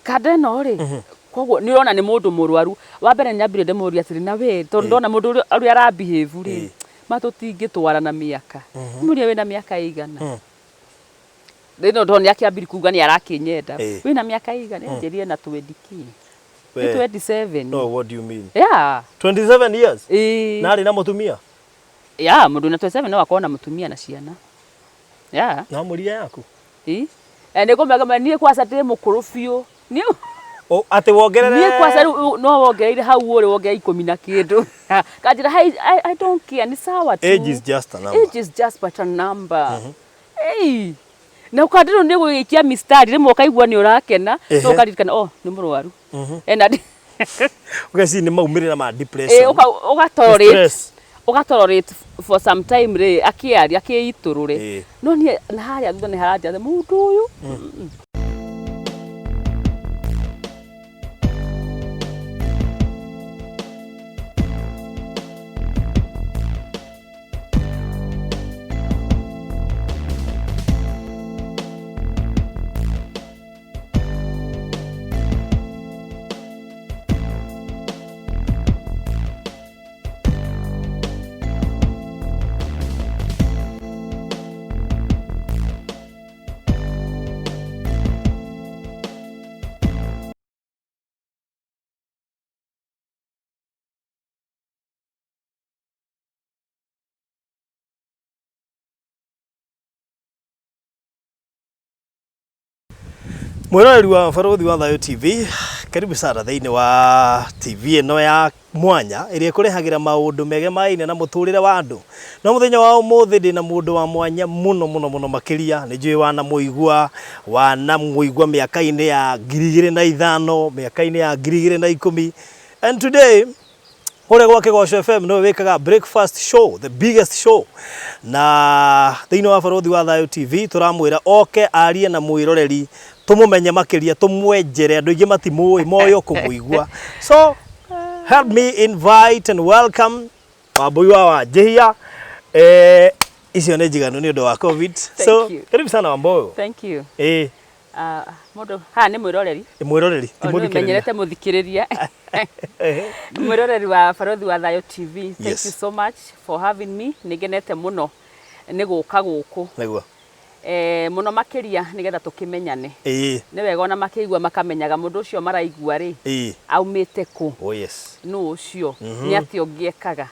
Kanda ĩno rĩ, koguo nĩ ũrona nĩ mũndũ mũrwaru. Wa mbere nĩ nyambire ndĩmũrie atĩrĩ, na we tondũ ndona mũndũ ũrĩa ũrĩa ara behave rĩ, ma tũtingĩtwarana mĩaka. Ndĩmũrie wĩna mĩaka ĩigana? Ĩno tondũ nĩ akĩambirie kuga nĩ arakĩnyenda. Wĩna mĩaka ĩigana? Anjĩrire ena twendi kĩ? Nĩ 27. No, what do you mean? Yeah. 27 years? Ĩĩ. Na arĩ na mũtumia? Yeah, mũndũ wĩna 27 no akorwo na mũtumia na ciana. Yeah. Na mũria yaku? Ĩ. Eh, nĩ kũmenya niĩ kwaca ndĩ mũkũrũ biũ. Niĩ O, atĩ wongerere niĩ kwaca rĩu no wongereire hau ũrĩ wongerere ikũmi na kĩndũ. Kanjĩra hai I don't care, ni sawa tu. Age is just a number. Age is just but a number. Hey. Na ũkandirwo nĩ gũgĩikia mistari rĩmwe ũkaigua nĩ ũrakena no ũkaririkana oh nĩ mũrwaru. Ena Ũgeciria nĩ maumĩrĩra ma depression. Ũga tolerate Stress. Ũga tolerate for some time rĩ akĩaria akĩitũrũre. No niĩ na harĩa thutha nĩ haranjatha mũndũ ũyũ. Mwĩroreri wa Barũthi wa Thayũ TV, karibu sana thĩinĩ wa TV ĩno ya mwanya ĩrĩa ĩkũrehagĩra maũndũ megemaine na mũtũrĩre wa andũ. No mũthenya wa ũmũthĩ ndĩna mũndũ wa mwanya mũno mũno mũno makĩria, nĩ njũĩ wanamũigua, wanamũigua mĩaka-inĩ ya 2005, mĩaka-inĩ ya 2010 and today Kũrĩa gwa Kĩgoco FM nĩwe wĩkaga breakfast show, the biggest show. Na thĩinĩ wa Barũthi wa Thayũ TV tũramwĩra oke arie na mwĩroreri tũmũmenye makĩria tũmwenjere andũ aingĩ matimũĩ moĩ o kũmũigua. So help me invite and welcome Wambui wa Wanjĩhia. Eh, icio nĩ njiganu nĩ ũndũ wa COVID. So Thank you. karibu sana Wambũyũ. Thank you. Eh, Ah, mũndũ haha nĩ mwĩroreri. Mwĩroreri ti O, nĩ mũthikĩrĩria. menyerete mũthikĩrĩria. Mwĩroreri wa Barũthi wa Thayũ TV. Thank you so much for having me. Nĩ ngenete mũno nĩ gũka gũkũ. Nĩguo. Eh, mũno makĩria nĩgetha tũkĩmenyane. Nĩ wega ona makĩigua makamenyaga mũndũ ũcio maraigua rĩ, aumĩte kũ. Oh yes. Nũ ũcio, nĩ atĩa ũngĩ ekaga.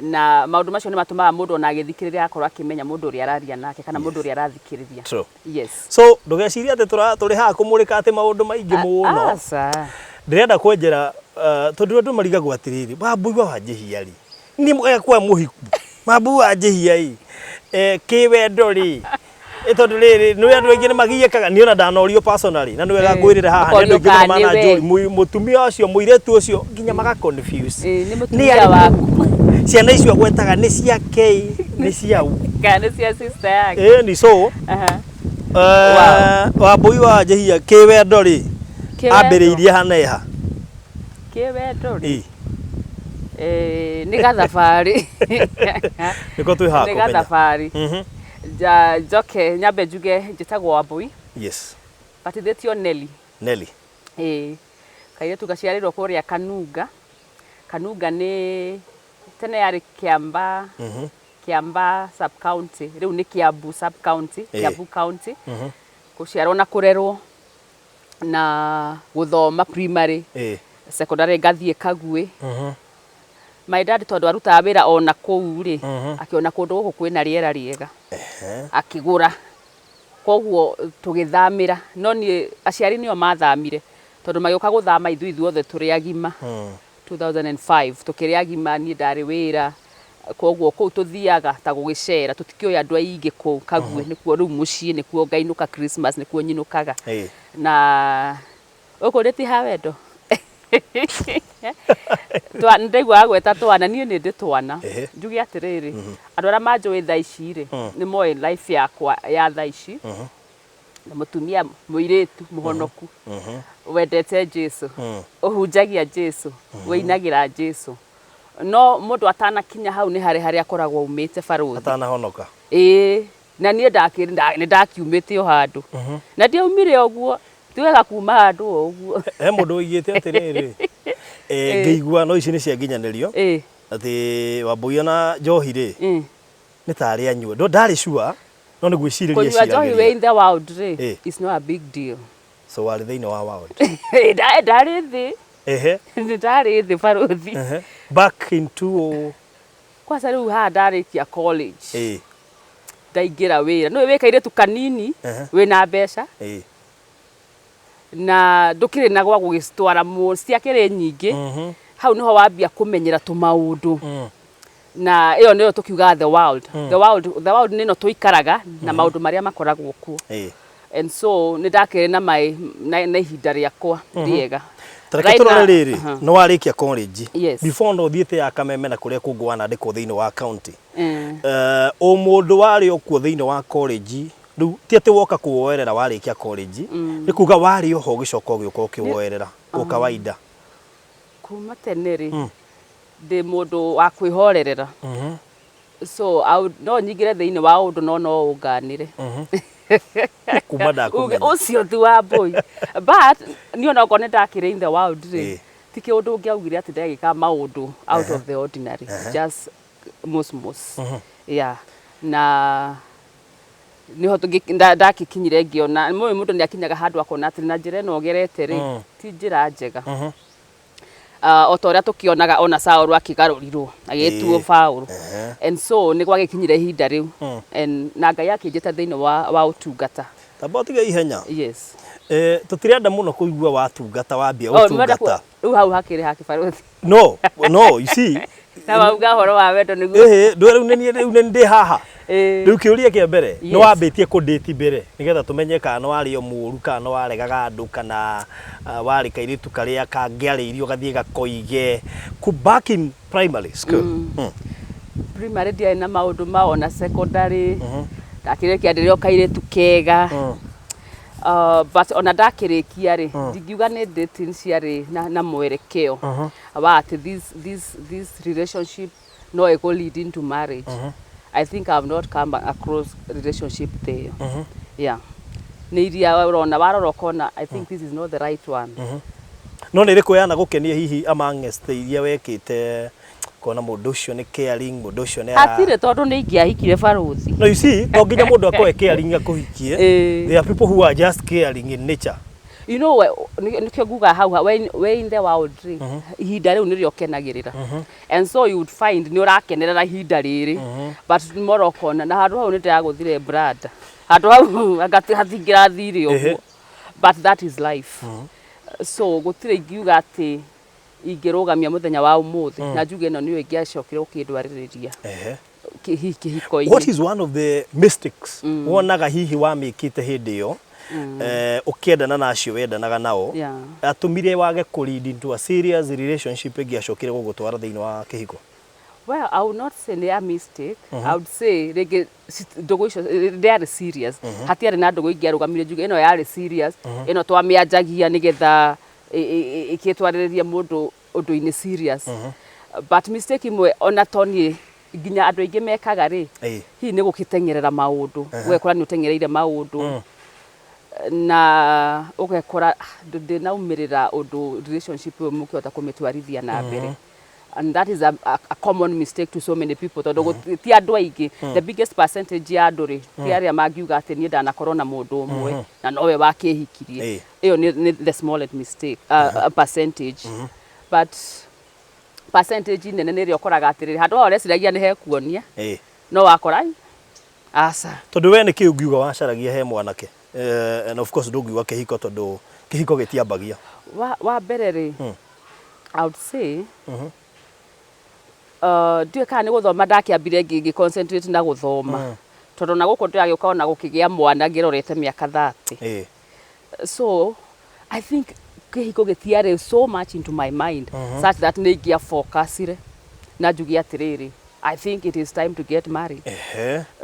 Na maũndũ macio nĩ matũmaga mũndũ ona agĩthikĩrĩria agakorwo akĩmenya mũndũ ũrĩa araria nake kana mũndũ ũrĩa arathikĩrĩria. True. Yes. So ndũgecirie atĩ tũra tũrĩ haha kũmũrĩka atĩ maũndũ maingĩ mũno. Aca. Ndĩrenda kwenjera tondũ andũ marigagwo atĩrĩrĩ, Wambui wa Wanjĩhia rĩ, nĩ ekwa mũhiku, Wambui wa Wanjĩhia ĩ, kĩwendo rĩ, ĩ tondũ rĩrĩ nĩ andũ aingĩ nĩ magiĩkaga, niĩ ona ndanorio personally na nĩ wega ngwĩrĩre haha nĩ andũ Ũkorio aingĩ mũno kana nĩ we. mananjũria, mũtumia ũcio, mũirĩtu ũcio nginya maga confuse. Ĩ, nĩ Nĩ mũtumia arĩ waku. mũhiku, ciana icio agwetaga nĩ ciake ĩ, nĩ ciaũ? Kana nĩ cia sister yake. Ĩni so Aha. Wambui wa Njehia kĩwendo rĩ Kĩwendo. ambĩrĩirie ha na ĩha? Kĩwendo rĩ Ĩ. Eh, nĩ gathabarĩ. Nĩko twĩ haha Nĩ kũmenya. gathabarĩ. Nja- Njoke nyambe njuge njĩtagwo Wambui. Yes. Batithĩtio Nelly. Nelly. Ĩĩ. Kairĩtu gaciarĩirwo kũrĩa Kanunga. Kanunga nĩ tene yarĩ Kĩamba, Kĩamba sub county, rĩu nĩ Kĩambu sub county, Kĩambu county. Gũciarwo na kũrerwo na gũthoma primary, secondary ngathiĩ Kaguĩ. My dad tondũ arutaga wĩra o na kũu rĩ, akĩona kũndũ gũkũ kwĩna rĩera rĩega, akĩgũra. Koguo tũgĩthamĩra, no niĩ aciari nĩo mathamire, tondũ magĩũka gũthama ithuĩ ithuothe tũrĩ agima 2005, tũkĩrĩ agima, niĩ ndarĩ wĩra, koguo kũu tũthiaga ta gũgĩcera, tũtikĩũĩ andũ aingĩ kũu Kaguĩ, nĩkuo rĩu mũciĩ, nĩkuo ngainũka Christmas, nĩkuo nyinũkaga. Na Ũkũrĩ ti ha wendo? Twa- Nĩndaigua agweta twana, niĩ nĩ ndĩ twana. Njuge atĩrĩrĩ, andũ arĩa manjũĩ thaa ici rĩ, nĩ moĩ life yakwa ya thaa ici. Nĩ mũtumia mũirĩtu mũhonoku, wendete Jesũ, ũhunjagia Jesũ, wĩinagĩra Jesũ. No mũndũ atanakinya hau nĩ harĩ harĩa akoragwo aumĩte barũthi. Atanahonoka. Ĩĩ, na niĩ nĩ ndakiumĩte o handũ. Na ndiaumire ũguo. Ti wega kuma handũ o ũguo. He mũndũ ũigĩte atĩrĩrĩ, ngĩigua no ici nĩ cia nginyanĩrio, atĩ Wambũi ona njohi rĩ, nĩ tarĩ anyua. Ndo ndarĩ sure, no nĩ gwĩcirĩria Kũnyua njohi wĩ eciragĩria. In the world rĩ, is not a big deal. So warĩ thĩinĩ wa world. Ndarĩ thĩ. Nĩ ndarĩ thĩ, barũthi. Back into Kwanza rĩu haha ndarĩkia college, ndaingĩra wĩra, nĩũĩ wĩ kairĩtu kanini, wĩna mbeca, na ndũkĩrĩ na gwa gũgĩcitwara ciakĩrĩ nyingĩ. Hau nĩho wambia kũmenyera tũmaũndũ, na ĩyo nĩyo tũkiugaga the world. The world, the world nĩ ĩno tũikaraga na maũndũ marĩa makoragwo kuo. And so nĩ ndakĩrĩ na mai na ihinda rĩakwa rĩega. Ta reke Right tũrore now- rĩrĩ, nĩ warĩkia college. Yes. Before no ũthiĩte ya Kameme na kũrĩa kũngĩ wanandĩkwo thĩinĩ wa county. Ũmũndũ warĩ o kuo thĩinĩ wa college, rĩu ti atĩ woka kũwoerera warĩkia college, nĩ kuga warĩ oho ũgĩcoka ũgĩũka ũkĩwoerera o kawaida. Kuma tene rĩ, ndĩ mũndũ wa kwĩhorerera, so no nyingĩre thĩinĩ wa ũndũ no ũnganĩre. Kuma Uge, ndakumenya. Ũcio ti wa mbũi, but niĩ ona okorwo nĩ ndakĩrĩ in the world rĩ, ti kĩũndũ ũngĩaugire atĩ ndagĩka maũndũ out of the ordinary, just mosmos, yeah. Na niho ndakĩkinyire ngĩona mũĩ mũndũ nĩ akinyaga handũ akona atĩ na njĩra ĩno ũgerete rĩ, ti njĩra njega. O ta ũrĩa tũkĩonaga ona Saũlũ akĩgarũrirwo agĩtuo Paũlũ. And so nĩ gwagĩkinyire ihinda rĩu and na Ngai akĩnjĩta thĩinĩ wa ũtungata. Tamba ũtige ihenya. Yes. Tũtirenda mũno kũigua watungata wambia Oh, nĩwenda ũtungata. Rĩu hau hakĩrĩ hake, barũthi? No, no, you see. Na wauga ũhoro wa wendo nĩguo. Ĩhĩ, ndũĩ rĩu nĩ niĩ rĩu nĩ ndĩ haha. Rĩu kĩũria kĩa mbere, nĩ wambĩtie kũndĩti mbere nĩgetha tũmenye kana nĩ warĩ o mũũru, kana nĩ waregaga andũ, kana warĩ kairĩtu karĩa kangĩarĩirio gathiĩ gakoige ku back in primary school. Primary ndiarĩ na maũndũ ma ona secondary ndakĩrĩkia ndĩrĩ o kairĩtu kega. But ona ndakĩrĩkia rĩ, ndingiuga nĩ dating ciarĩ na mwerekeo wa atĩ this relationship no ĩkũ lead into marriage. I think I've not come across relationship there. Yeah, nĩ iria ũrona warora ũkona I think this is not the right one. No nĩ ĩrĩkũ yanagũkenia hihi amongst iria wekĩte, kuona mũndũ ũcio nĩ caring, mũndũ ũcio nĩ Hatirĩ, tondũ nĩ ingĩahikire, barũthi. No, you see, to nginya mũndũ akorwo e caring akũhikie. There are people who are just caring in nature. You know, nĩkĩo nguga hau we in the world rĩ, ihinda rĩu nĩrĩo ũkenagĩrĩra, and so you would find nĩ ũrakenerera ihinda rĩrĩ, but tomorrow ũkona na handũ hau nĩ ndĩragũthire brada, handũ hau anga hatingĩrathire ũguo, but that is life. So gũtirĩ ingiuga atĩ ingĩrũgamia mũthenya wa ũmũthĩ na njuge ĩno nĩyo ĩngĩacokire gũkĩndwarĩrĩria hihi kĩhiko-inĩ. What is one of the mistakes wonaga hihi wamĩkĩte hĩndĩ ĩyo, ũkĩendana na acio wendanaga nao, atũmire wage kũ lead into a serious relationship ĩngĩacokire gũgũtwara thĩinĩ wa kĩhiko? Well, I would not say nĩ a mistake. I would say rĩngĩ ndũgũ icio ndĩarĩ serious. Hatiarĩ na ndũgũ ingĩarũgamire njuge ĩno yarĩ serious, ĩno twamĩanjagia nĩgetha ĩkĩtwarĩrĩria mũndũ ũndũ-inĩ serious. But mistake imwe ona to niĩ, nginya andũ aingĩ mekaga rĩ, hihi nĩ gũgĩteng'erera maũndũ, ũgekora nĩ ũteng'ereire maũndũ na ũgekora ndĩnaumĩrĩra ũndũ relationship ĩyo mũkĩhota kũmĩtwarithia na mbere, and that is a common mistake to so many people, tondũ ti andũ aingĩ, the biggest percentage ya andũ rĩ, ti arĩa mangiuga atĩ niĩ ndanakorwo na mũndũ ũmwe na nowe wakĩhikirie. Ĩyo nĩ the smallest mistake, percentage, but percentage nene nĩ ĩrĩa ũkoraga atĩrĩrĩ, handũ hau ũreciragia nĩ hekuonia, no wakora ai, aca. Tondũ we nĩ kĩ ũngiuga wacaragia he mwanake? And of course ndũngiuga kĩhiko, tondũ kĩhiko gĩtiambagia. Wa mbere rĩ, I would say ndiũĩ kana nĩ gũthoma ndakĩambire ngĩ concentrate na gũthoma, tondũ na gũkũ ndĩragĩũka ona gũkĩgĩa mwana ngĩrorete mĩaka 30. So I think kĩhiko gĩtiarĩ so much into my mind such that nĩ ingĩa focusire na njuge atĩrĩrĩ, I think it is time to get married.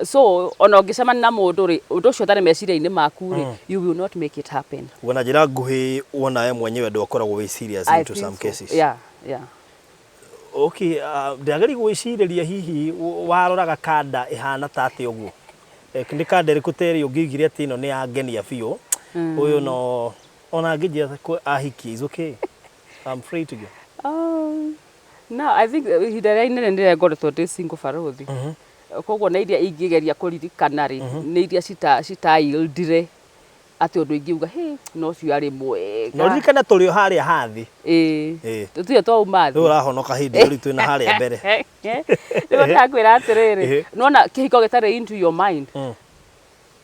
So ona ũngĩcemania na mũndũ rĩ, ũndũ ũcio ũtarĩ meciria-inĩ maku rĩ, you will not make it happen. Ũguo na njĩra nguhĩ, wona we mwenyewe ndwakoragwo wĩ serious I into think some so. cases. Yeah. Okay, ndĩrageria gwĩcirĩria hihi waroraga kanda ĩhana ta atĩa ũguo? Nĩ kanda ĩrĩkũ ta ĩrĩa ũngĩigire atĩ ĩno nĩ yangenia biũ, ũyũ no Ona angĩnjĩra ahikie is okay. I'm free to go. No, I think ihinda rĩrĩa inene nĩ rĩrĩa ngoretwo ndĩ single, barũthi. Koguo na iria ingĩgeria kũririkana rĩ, nĩ iria citayieldire atĩ ũndũ ingiuga, "Hĩ, no ũcio arĩ No mwega." ririkana tũrĩ o harĩa hathĩ. Ĩĩ. Ĩĩ. Tũtirĩ twauma Rĩu thĩ. ũrahonoka hĩndĩ ĩyo, rĩu twĩna harĩa mbere. Rĩu ndakwĩra atĩrĩrĩ, nona kĩhiko gĩtarĩ into your mind,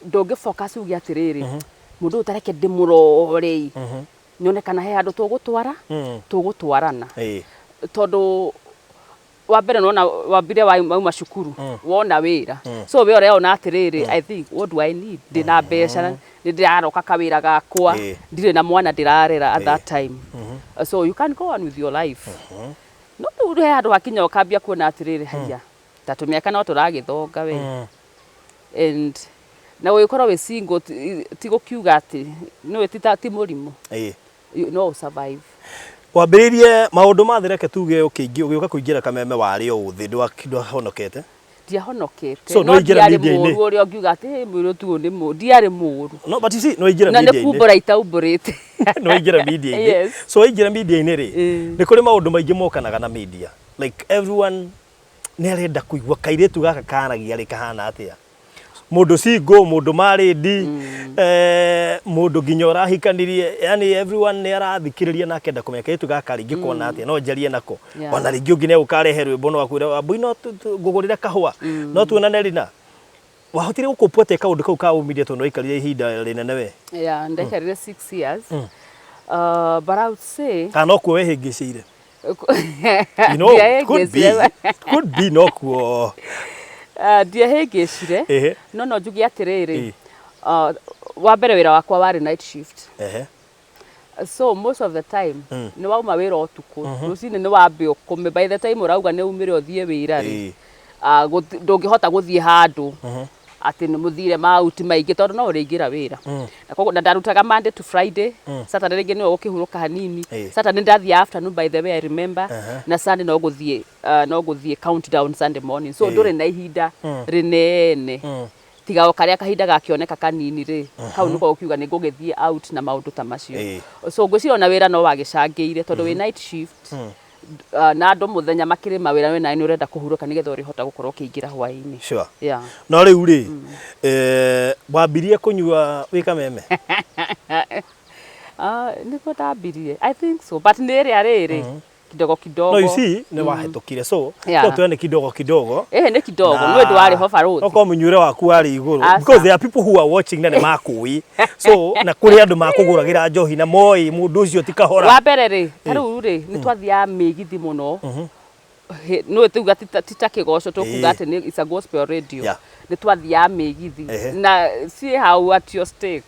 ndũngĩ focus uge atĩrĩrĩ, mũndũ ũyũ tareke ndĩmũrore nyone kana he handũ tũgũtwara tũgũtwarana. Tondũ wa mbere nona wambire wauma cukuru, wona wĩra, so we ũreona atĩrĩrĩ, "I think, what do I need? Ndĩna mbeca, nĩ ndĩraroka kawĩra gakwa, ndirĩ na mwana ndĩrarera at that time," so you can go on with your life. No rĩu he handũ hakinya ũkambia kuona atĩrĩrĩ, haiya, ta tũmĩaka no tũragĩthonga we. And na ũgĩkorwo wĩ single ti gũkiuga atĩ nĩũĩ ti mũrimũ. No survive. Wambĩrĩirie maũndũ ma thĩ, reke tuge ũgĩũka kũingĩra Kameme warĩ o thĩ, ndwahonokete. Ndiahonokete. So, no nĩwaingĩra ndiarĩ media-inĩ. mũũru ũrĩa ũngiuga atĩ, "Hĩ, mũirĩtu ũyũ nĩ mũũru." Ndiarĩ mũũru. No, but you see, nĩwaingĩra Na nĩ media-inĩ. kumbũra itaumbũrĩte. Nĩwaingĩra media-inĩ. So waingĩra media-inĩ rĩ, nĩ kũrĩ maũndũ maingĩ mokanaga na media, like everyone nĩ arenda kũigua kairĩtu gaka karagia rĩ kahana atĩa, mũndũ single, mũndũ married, mũndũ nginya ũrahikanirie, yani everyone nĩ arathikĩrĩria na akenda kũmenya kairĩtu gaka rĩ ingĩkona atĩa, no njarie nako. Ona rĩngĩ ũngĩ nĩ egũkarehe rwĩmbo no akwĩre, "Wambui, no ngũgũrĩre kahũa, no tuonane rĩ." Na wahotire gũkũpwo atĩa kaũndũ kau ka ũmedia, tondũ waikarire ihinda rĩnene we? Yeah, ndaikarire 6 years, but I would say Kana no kuo wehĩngĩcĩire? Could be, could be no kuo. Ndiehĩngĩcire. No njuge atĩrĩrĩ, wa mbere wĩra wakwa warĩ night shift. So most of the time nĩ wauma wĩra ũtukũ, rũcinĩ nĩ wambe ũkome. By the time ũrauga nĩ umĩre ũthiĩ wĩra rĩ, ndũngĩhota gũthiĩ handũ atĩ nĩ mũthire mauti maingĩ, tondũ no ũrĩingĩra wĩra. Na koguo na ndarutaga Monday to Friday. Saturday rĩngĩ nĩwe ũkĩhurũka hanini. Saturday ndathiĩ afternoon, by the way, I remember. Na Sunday no gũthiĩ countdown Sunday morning, so ndũrĩ na ihinda rĩnene tiga o karĩa kahinda gakĩoneka kanini rĩ, kau nĩko ũkiuga nĩ ngũgĩthiĩ out na maũndũ ta macio. So ngwĩciria ona wĩra no wagĩcangĩire, tondũ wĩ night shift, na andũ mũthenya makĩrĩ mawĩra, we nawe nĩ ũrenda kũhurũka nĩgetha ũrĩhota gũkorwo ũkĩingĩra hwaĩ-inĩ. No rĩu rĩ, wambirie kũnyua wĩ Kameme? Nĩguo ndambirie, I think so, but nĩ ĩrĩa rĩrĩ kidogo kidogo. No you see, nĩ wahĩtũkire, so no tuone nĩ kidogo kidogo. Ĩhĩ, nĩ kidogo, nĩ ũndũ warĩ ho, barũthi. Okorwo mũnyuĩre waku warĩ igũrũ. Aca. Because there are people who are watching na nĩ makũĩ, so na kũrĩ andũ makũgũragĩra njohi na moĩ mũndũ ũcio ti kahora. Wa mbere rĩ, ta rĩu rĩ, nĩ twathiaga mĩgithi mũno. Nĩ tuga ti ta kĩgoco tũkuga atĩ nĩ it's a gospel radio. Nĩ twathiaga mĩgithi na ciĩ hau at your stake.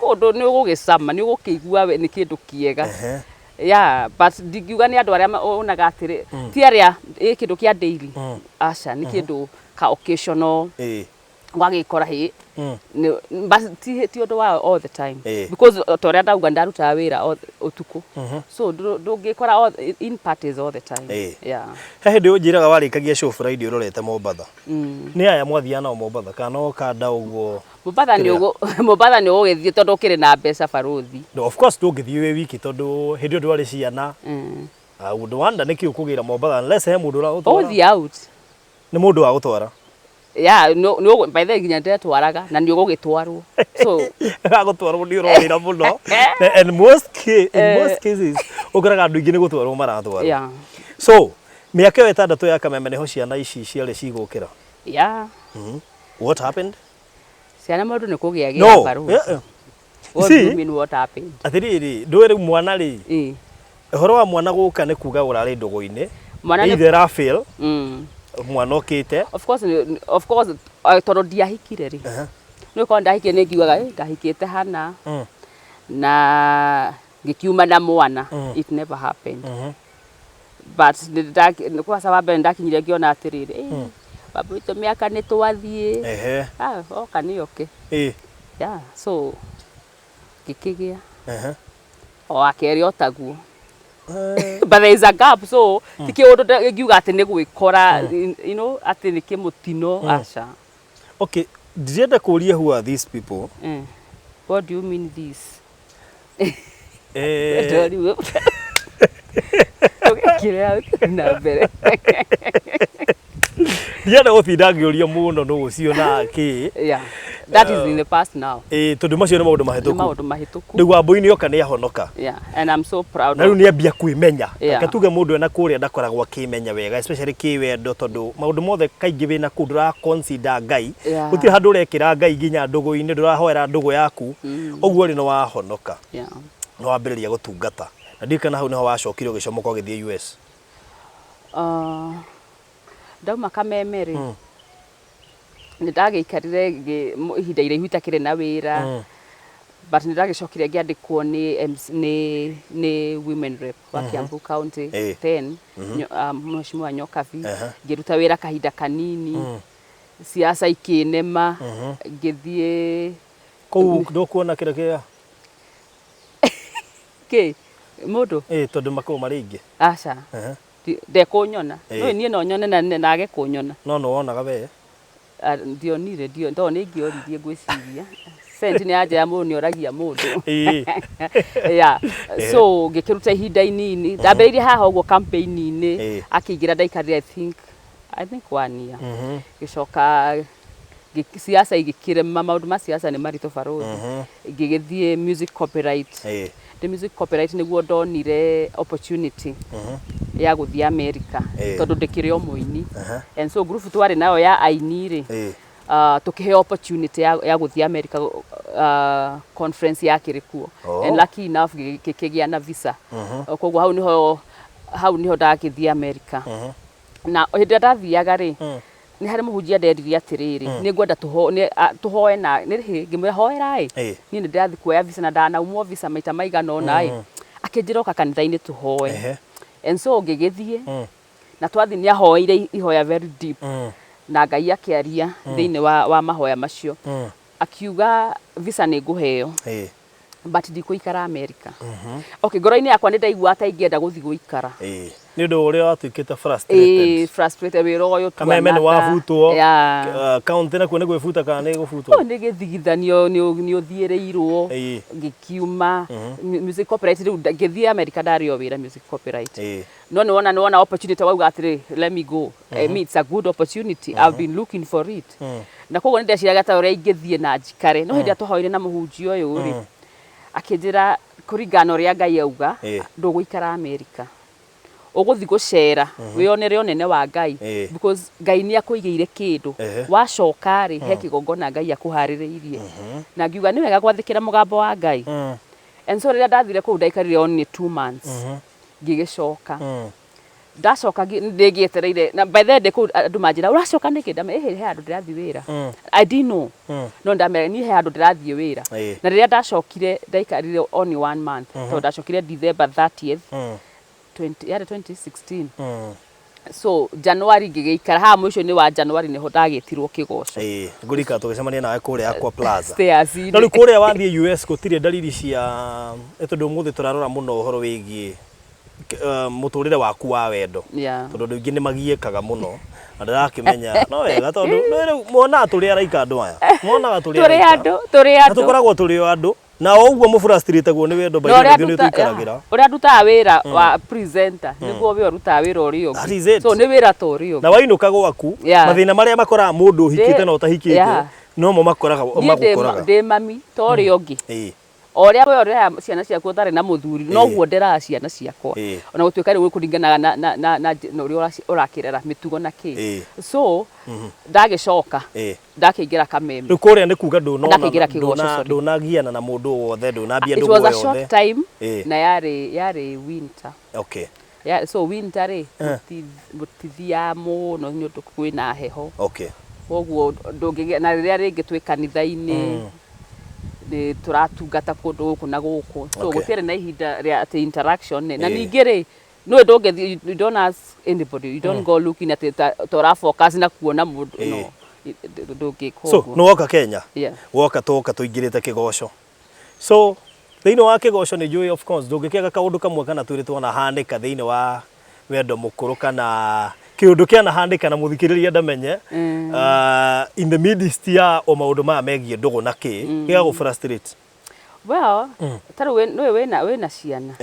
Kũndũ nĩ ũgũgĩcama, nĩ ũgũkĩigua we nĩ kĩndũ kĩega. Yeah, but ndingiuga nĩ andũ arĩa onaga atĩrĩ, ti arĩa ĩ kĩndũ kĩa daily, aca, nĩ kĩndũ ka occasional. Ũgagĩkora hĩ but ti ũndũ wa all the time, because ta ũrĩa ndauga, ndarutaga wĩra ũtukũ, so ndũngĩkora in parties all the time. He hĩndĩ ũnjĩraga warĩkagia show Friday ũrorete Mombatha. Nĩ aya mwathiaga nao Mombatha kana no kanda ũguo? Mombatha nĩ Kĩrĩa? Mombatha nĩ ũgũgĩthiĩ tondũ ũkĩrĩ na mbeca, barũthi. No, of course ndũngĩthiĩ wĩ wiki, tondũ hĩndĩ ĩyo ndwarĩ ciana. I would wonder nĩkĩ ũkũgĩra Mombatha unless he mũndũ ũragũtwara. Ũgũthiĩ out. Nĩ mũndũ wa gũtwara. Yeah, no, no, by the way, nginya ndetwaraga na nĩ ũgũgĩtwarwo, so Gagũtwarwo nĩ ũrorĩra mũno. And in most cases ũkoraga andũ aingĩ nĩ gũtwarwo maratwarwo. So mĩaka ĩyo 6 ya Kameme nĩho ciana ici ciarĩ cigũkĩra. What happened? Ciana mũndũ nĩ kũgĩa No. gĩa, barũthi. What do See? you mean, what happened? Atĩrĩrĩ, ndũĩ rĩu mwana rĩ, ũhoro wa mwana gũka nĩ kuga ũrarĩ ndũgũ-inĩ. Mwana nĩ Either ĩra mwana okĩte. Of course, of course, tondũ ndiahikire rĩ, nĩ korwo ndahikire nĩ ngiugaga, "Eh, ndahikĩte hana na ngĩkiuma na mwana." It never happened. But kwanza wa mbere ndakinyire ngĩona atĩrĩrĩ, "Eh, baba witũ, mĩaka nĩ twathiĩ." Ah, oka nĩ oke. Yeah, so ngĩkĩgĩa o wa kerĩ o taguo. But there is a gap, so ti kĩũndũ ngiuga atĩ nĩ gwĩkora, atĩ nĩ kĩmũtino, aca. Okay, ndirenda kũria who are these people. What do you mean, this? Ndoriwe. Tũgĩkire hau na mbere. Ndienda gũtinda ngĩũria mũno nũ ũcio na kĩ. Yeah. That is in the past now. Ĩĩ, tondũ macio nĩ maũndũ Nĩ mahĩtũku. maũndũ mahĩtũku. Rĩu Wambũi nĩ oka nĩ ahonoka. Yeah. And I'm so proud Na rĩu of. nĩ ambia kwĩmenya. Yeah. Reke tuge mũndũ ena kũrĩa ndakoragwo akĩmenya wega, especially kĩwendo, tondũ maũndũ mothe kaingĩ wĩna kũu ndũra consider Ngai. Yeah. Gũtirĩ handũ ũrekĩra Ngai nginya ndũgũ-inĩ, ndũrahoera ndũgũ yaku. Ũguo rĩ, nĩ wahonoka. Yeah. Nĩ wambĩrĩria gũtungata. Na ndiũĩ kana hau nĩho wacokire ũgĩcomoka ũgĩthiĩ US. Ndauma Kameme rĩ, nĩ ndagĩikarire ihinda iraihu itakĩrĩ na wĩra, but nĩ ndagĩcokire ngĩandĩkwo nĩ MC, nĩ women rep wa Kiambu County then Mheshimiwa Nyokabi. Ngĩruta wĩra kahinda kanini, siasa ikĩnema, ngĩthiĩ. Kũu ndũkuona kĩrĩa kĩa Kĩ mũndũ? Ĩĩ, tondũ makoragwo marĩ aingĩ. Aca. Ndekũnyona. No niĩ no nyone na nage kũnyona. No nĩ wonaga we? Ah, ndionire, ndio tondũ nĩ ingĩoririe, ngwĩciria sent nĩ anja ya mũndũ, nĩ oragia mũndũ. Yeah. So ngĩkĩruta ihinda inini, ndambĩrĩirie haha ũguo campaign-inĩ. Akĩingĩra, ndaikarire I think one year. Gĩcoka siasa igĩkĩrema, maũndũ ma siasa nĩ maritũ, barũthi. Ngĩgĩthiĩ music copyright. The music copyright nĩguo ndonire opportunity ya gũthiĩ America, tondũ ndĩkĩrĩ o mũini. And so group twarĩ nayo ya aini rĩ, tũkĩheo opportunity ya gũthiĩ America, conference yakĩrĩ kuo. And lucky enough ngĩkĩgĩa na visa. Koguo hau nĩho ndagĩthiĩ America. Na hĩndĩ ĩrĩa ndathiaga rĩ, nĩ harĩ mũhunjia nderire atĩrĩrĩ, nĩ ngwenda tũhoe na nĩ rĩ, ngĩmwĩra hoera ĩ. Niĩ nĩ ndĩrathiĩ kuoya visa na ndanaumwo visa maita maigana ũna ĩ. Akĩnjĩra oka kanitha-inĩ tũhoe. And so ngĩgĩthiĩ, na twathiĩ nĩ ahoeire ihoya very deep, na Ngai akĩaria thĩinĩ wa mahoya macio. Akiuga visa nĩ ngũheo, but ndikũikara America. Okay, ngoro-inĩ yakwa nĩ ndaigua ta ingĩenda gũthiĩ gũikara. Ĩĩ. Nĩ ũndũ ũrĩa watuĩkĩte frustrated. Ĩĩ, frustrated, wĩra ũyũ Kameme nĩ tuonaga. wabutwo. Yeah. Kaunti nakuo nĩ gwĩbuta kana nĩ gũbutwo? Oh, nĩ gĩthigithanio, nĩ ũthiĩrĩirwo. Ngĩkiuma music copyright rĩu, ngĩthiĩ America, ndarĩ o wĩra music copyright. No nĩ wona opportunity, wauga atĩrĩ, "Let me go." I mean, it's a good opportunity, I've been looking for it. Na koguo nĩ ndeciragia ta ũrĩa ingĩthiĩ na njikare, no hĩndĩ ĩrĩa twahoire na mũhunjia ũyũ rĩ, akĩnjĩra kũringana na ũrĩa Ngai auga, ndũgũikara America, ũgũthiĩ gũcera wĩonere ũnene wa Ngai, because Ngai nĩ akũigĩire kĩndũ. Wacoka rĩ, he kĩgongona Ngai akũharĩrĩirie. Na ngiuga nĩ wega gwathĩkĩra mũgambo wa Ngai. And so rĩrĩa ndathire kũu, ndaikarire only 2 months, ngĩgĩcoka. Ndacoka ndĩgĩetereire, na by then ndĩ kũu andũ manjĩra, "Ũracoka nĩkĩ?" Ndamera, "Ĩhĩ, he handũ ndĩrathiĩ wĩra." I didn't know, no ndamera niĩ he handũ ndĩrathiĩ wĩra. Na rĩrĩa ndacokire, ndaikarire only one month, tondũ ndacokire December 30th, 20, yarĩ 2016. So January ngĩgĩikara haha, mũico-inĩ wa January nĩho ndagĩtirwo Kĩgoco. Ĩĩ, ngũrika tũgĩcemania nawe kũrĩa Aqua Plaza. Stairs-inĩ. Na rĩu kũrĩa wathiĩ US gũtirĩ ndariri cia ĩ, tondũ ũmũthĩ tũrarora mũno ũhoro wĩgiĩ mũtũrĩre waku wa wendo, tondũ andũ aingĩ nĩ magiĩkaga mũno na ndĩrakĩmenya no wega, tondũ no rĩu monaga tũrĩ araika, andũ aya monaga tũrĩ tũrĩ araika. Andũ tũrĩ Na andũ. Tũkoragwo tũrĩ o andũ, na o ũguo mũburastiritagwo nĩ wendo Na by the ũrĩa way nĩ tũikaragĩra. Yeah, ũrĩa ndutaga wĩra wa presenter nĩguo we ũrutaga wĩra ũrĩa That is ũngĩ. it. So nĩ wĩra ta ũrĩa Na ũngĩ. Wainũka gwaku, mathĩna marĩa makoraga mũndũ ũhikĩte na ũtahikĩte nomo makoraga Niĩ magũkoraga. ndĩ mami ta ũrĩa ũngĩ. O ũrĩa we ũreraga ciana ciaku ũtarĩ na mũthuri, noguo nderaga ciana ciakwa. Ona gũtuĩka rĩu kũringanaga na ũrĩa ũrakĩrera mĩtugo na kĩ. So ndagĩcoka, ndakĩingĩra Kameme. Rĩu kũrĩa nĩ kuga ndũnona Ndakĩingĩra Kĩgoco, sorry. Ndũnagiana na mũndũ o wothe, ndũnambia It ndũgũ was o a short yothe? time. Na yarĩ winter. Yeah, so winter rĩ, mũtithiaga mũno nĩ ũndũ kwĩna heho. Koguo ndũngĩgĩa na rĩrĩa rĩngĩ twĩ kanitha-inĩ, nĩ tũratungata kũndũ gũkũ na gũkũ, so gũtiarĩ na ihinda rĩa atĩ interaction na ningĩ rĩ, nĩwe ndũngĩthiĩ, you don't ask anybody, you don't go looking atĩ ta ũra focus na kuona mũndũ, no ndũngĩka So ũguo. Nĩ woka Kenya? Yeah. Woka, twoka tũingĩrĩte Kĩgoco. So thĩinĩ wa Kĩgoco nĩ njũĩ of course ndũngĩkĩaga kaũndũ kamwe kana twĩrĩ twanahanĩka thĩinĩ wa wendo mũkũrũ, kana kĩũndũ kĩanahanĩka na mũthikĩrĩria ndamenye, in the midst ya o maũndũ maya megiĩ ndũgũ na kĩ gĩgagũ frustrate. Well, ta rĩu nĩũĩ wĩna ciana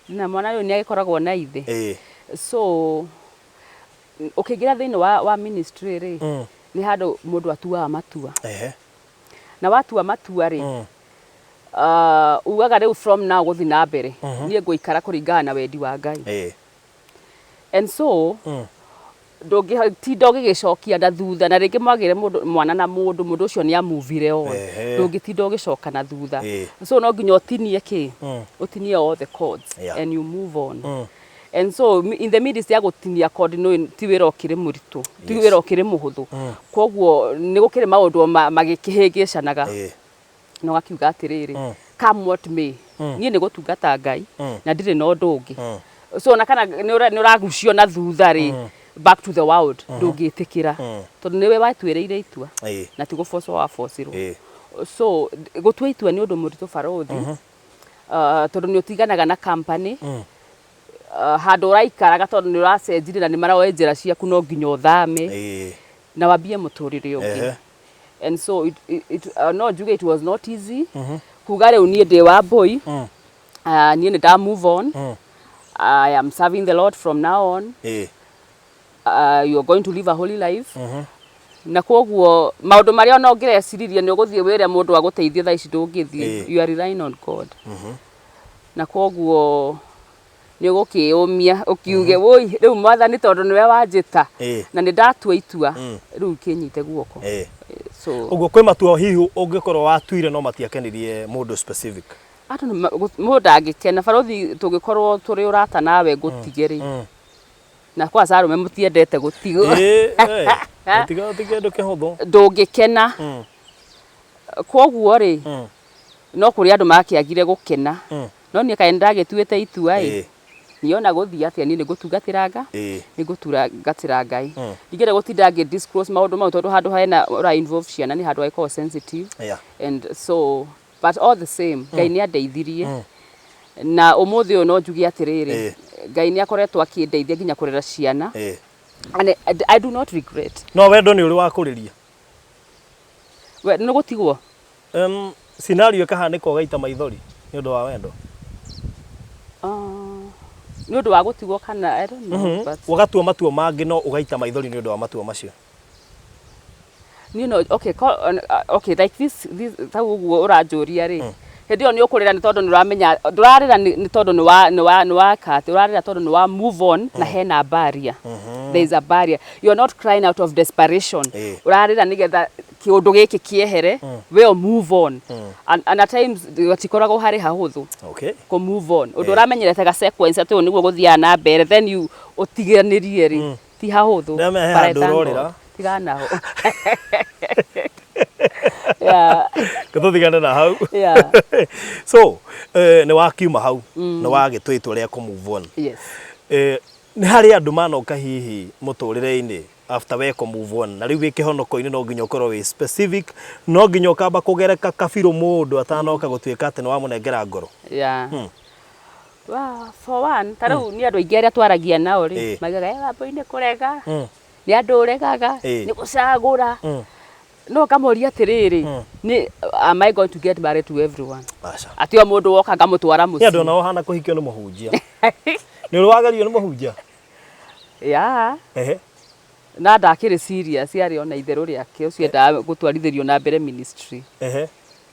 na mwana rĩu nĩ agĩkoragwo na ithe. So ũkĩingĩra thĩinĩ wa ministry rĩ, nĩ handũ mũndũ atuaga matua. Na watua matua rĩ, ugaga rĩu from now gũthiĩ na mbere niĩ ngũikara kũringana na wendi wa Ngai. And so ndũngĩtinda ũgĩgĩcokia na thutha, na rĩngĩ mwagĩre mũndũ mwana na mũndũ ũcio nĩ amuvire on, ndũngĩtinda ũgĩcoka na thutha. So no nginya ũtinie kĩ, ũtinie all the cords and you move on. And so in the midst ya gũtinia cord, nĩ ti wĩra ũkĩrĩ mũritũ, ti wĩra ũkĩrĩ mũhũthũ, koguo nĩ gũkĩrĩ maũndũ magĩkĩhĩngĩcanaga, na ũgakiuga atĩrĩrĩ, come what may, niĩ nĩ gũtungata Ngai na ndirĩ na ũndũ ũngĩ. So ona kana nĩ ũragucio na thutha rĩ, back to the world, ndũngĩtĩkĩra, tondũ nĩwe watuĩrĩire itua na ti gũbocwo wabocirwo. So gũtua itua nĩ ũndũ mũritũ, barothi, tondũ nĩ ũtiganaga na company, handũ ũraikaraga, tondũ nĩ ũracenjirie na nĩ maroe njĩra ciaku, no nginya ũthame na wambie mũtũrĩre ũngĩ. And so it, no njuge it was not easy kuga rĩu niĩ ndĩ wa boy, niĩ nĩ nda move on, I am serving the Lord from now on, you are going to live a holy life. Na koguo maũndũ marĩa ona ũngĩreciririe nĩ ũgũthiĩ wĩre mũndũ agũteithie, thaa ici ndũngĩthiĩ. You are relying on God, na koguo nĩ ũgũkĩũmia ũkiuge, woi, rĩu Mwathani, tondũ nĩwe wanjĩta na nĩ ndatua itua, rĩu kĩnyite guoko. So Ũguo kwĩ matua hihi ũngĩkorwo watuire no matiakenirie mũndũ specific? Andũ mũndũ ndangĩkena, barothi, tũngĩkorwo tũrĩ ũrata nawe ngũtige rĩ, na kwanza arũme mũtiendete gũtigwo. Ĩĩ, gũtiga ti kĩndũ kĩhũthũ. Ndũngĩkena. Koguo rĩ, no kũrĩ andũ makĩagire gũkena, no niĩ kaĩ nĩndagĩtuĩte itua ĩ, niĩ ona gũthiĩ atĩa, niĩ nĩngũtungatĩra Nga, nĩngũtungatĩra Ngai. Ndingĩenda gũtinda ngĩ disclose maũndũ mau, tondũ handũ hena ũra involve ciana nĩ handũ hagĩkoragwo sensitive. And so, but all the same, Ngai nĩ andeithirie, na ũmũthĩ ũyũ no njuge atĩrĩrĩ, Ngai nĩ akoretwo akĩndeithia nginya kũrera ciana, and I do not regret. No wendo nĩ ũrĩ wa kũrĩria? We, nĩ gũtigwo? Scenario ĩkahanĩka ũgaita maithori nĩ ũndũ wa wendo? Nĩ ũndũ wa gũtigwo kana, I don't know, but Ũgatua matua mangĩ no ũgaita maithori nĩ ũndũ wa matua macio. Niĩ no, okay, okay, like this tau ũguo ũranjũria rĩ, hĩndĩ ĩyo nĩ ũkũrĩra nĩ tondũ nĩ ũramenya ndũrarĩra nĩ tondũ nĩ wa cut, ũrarĩra tondũ nĩ wa move on na hena barrier. There is a barrier. You are not crying out of desperation. Ũrarĩra nĩgetha kĩũndũ gĩkĩ kĩehere, we move on, and at times gatikoragwo harĩ hahũthũ kũ move on, ũndũ ũramenyerete ga sequence atĩ ũũ nĩguo gũthiaga na mbere, then you ũtiganĩrie rĩ, ti hahũthũ. Ndĩramenya he But I handũ thank God. ũrorĩra. Tigana naho, yeah. Tũthigane na hau. So nĩ wakiuma hau, nĩ wagĩtua itua rĩa kũ move on. Yes. Nĩ harĩ andũ manoka hihi mũtũrĩre-inĩ after we kũ move on, na rĩu wĩ kĩhonoko-inĩ, no nginya ũkorwo wĩ specific, no nginya ũkamba kũgereka kabirũ mũndũ atanoka gũtuĩka atĩ nĩ wamũnengera ngoro? Yeah. Well, for one, ta rĩu nĩ andũ aingĩ arĩa twaragia nao rĩ, maugaga, "Eh, Wambũi nĩ kũrega, nĩ andũ ũregaga, nĩ gũcagũra." No ngamoria atĩrĩrĩ, nĩ am I going to get married to everyone? Aca. Atĩ o mũndũ woka ngamũtwara Nĩ andũ mũciĩ? onao hana kũhikio nĩ mũhunjia. Nĩ ũrĩ wagerio nĩ mũhunjia? Yeah. Na ndakĩrĩ serious, yarĩ ona itherũ rĩake, ũcio endaga gũtwarithĩrio na mbere ministry.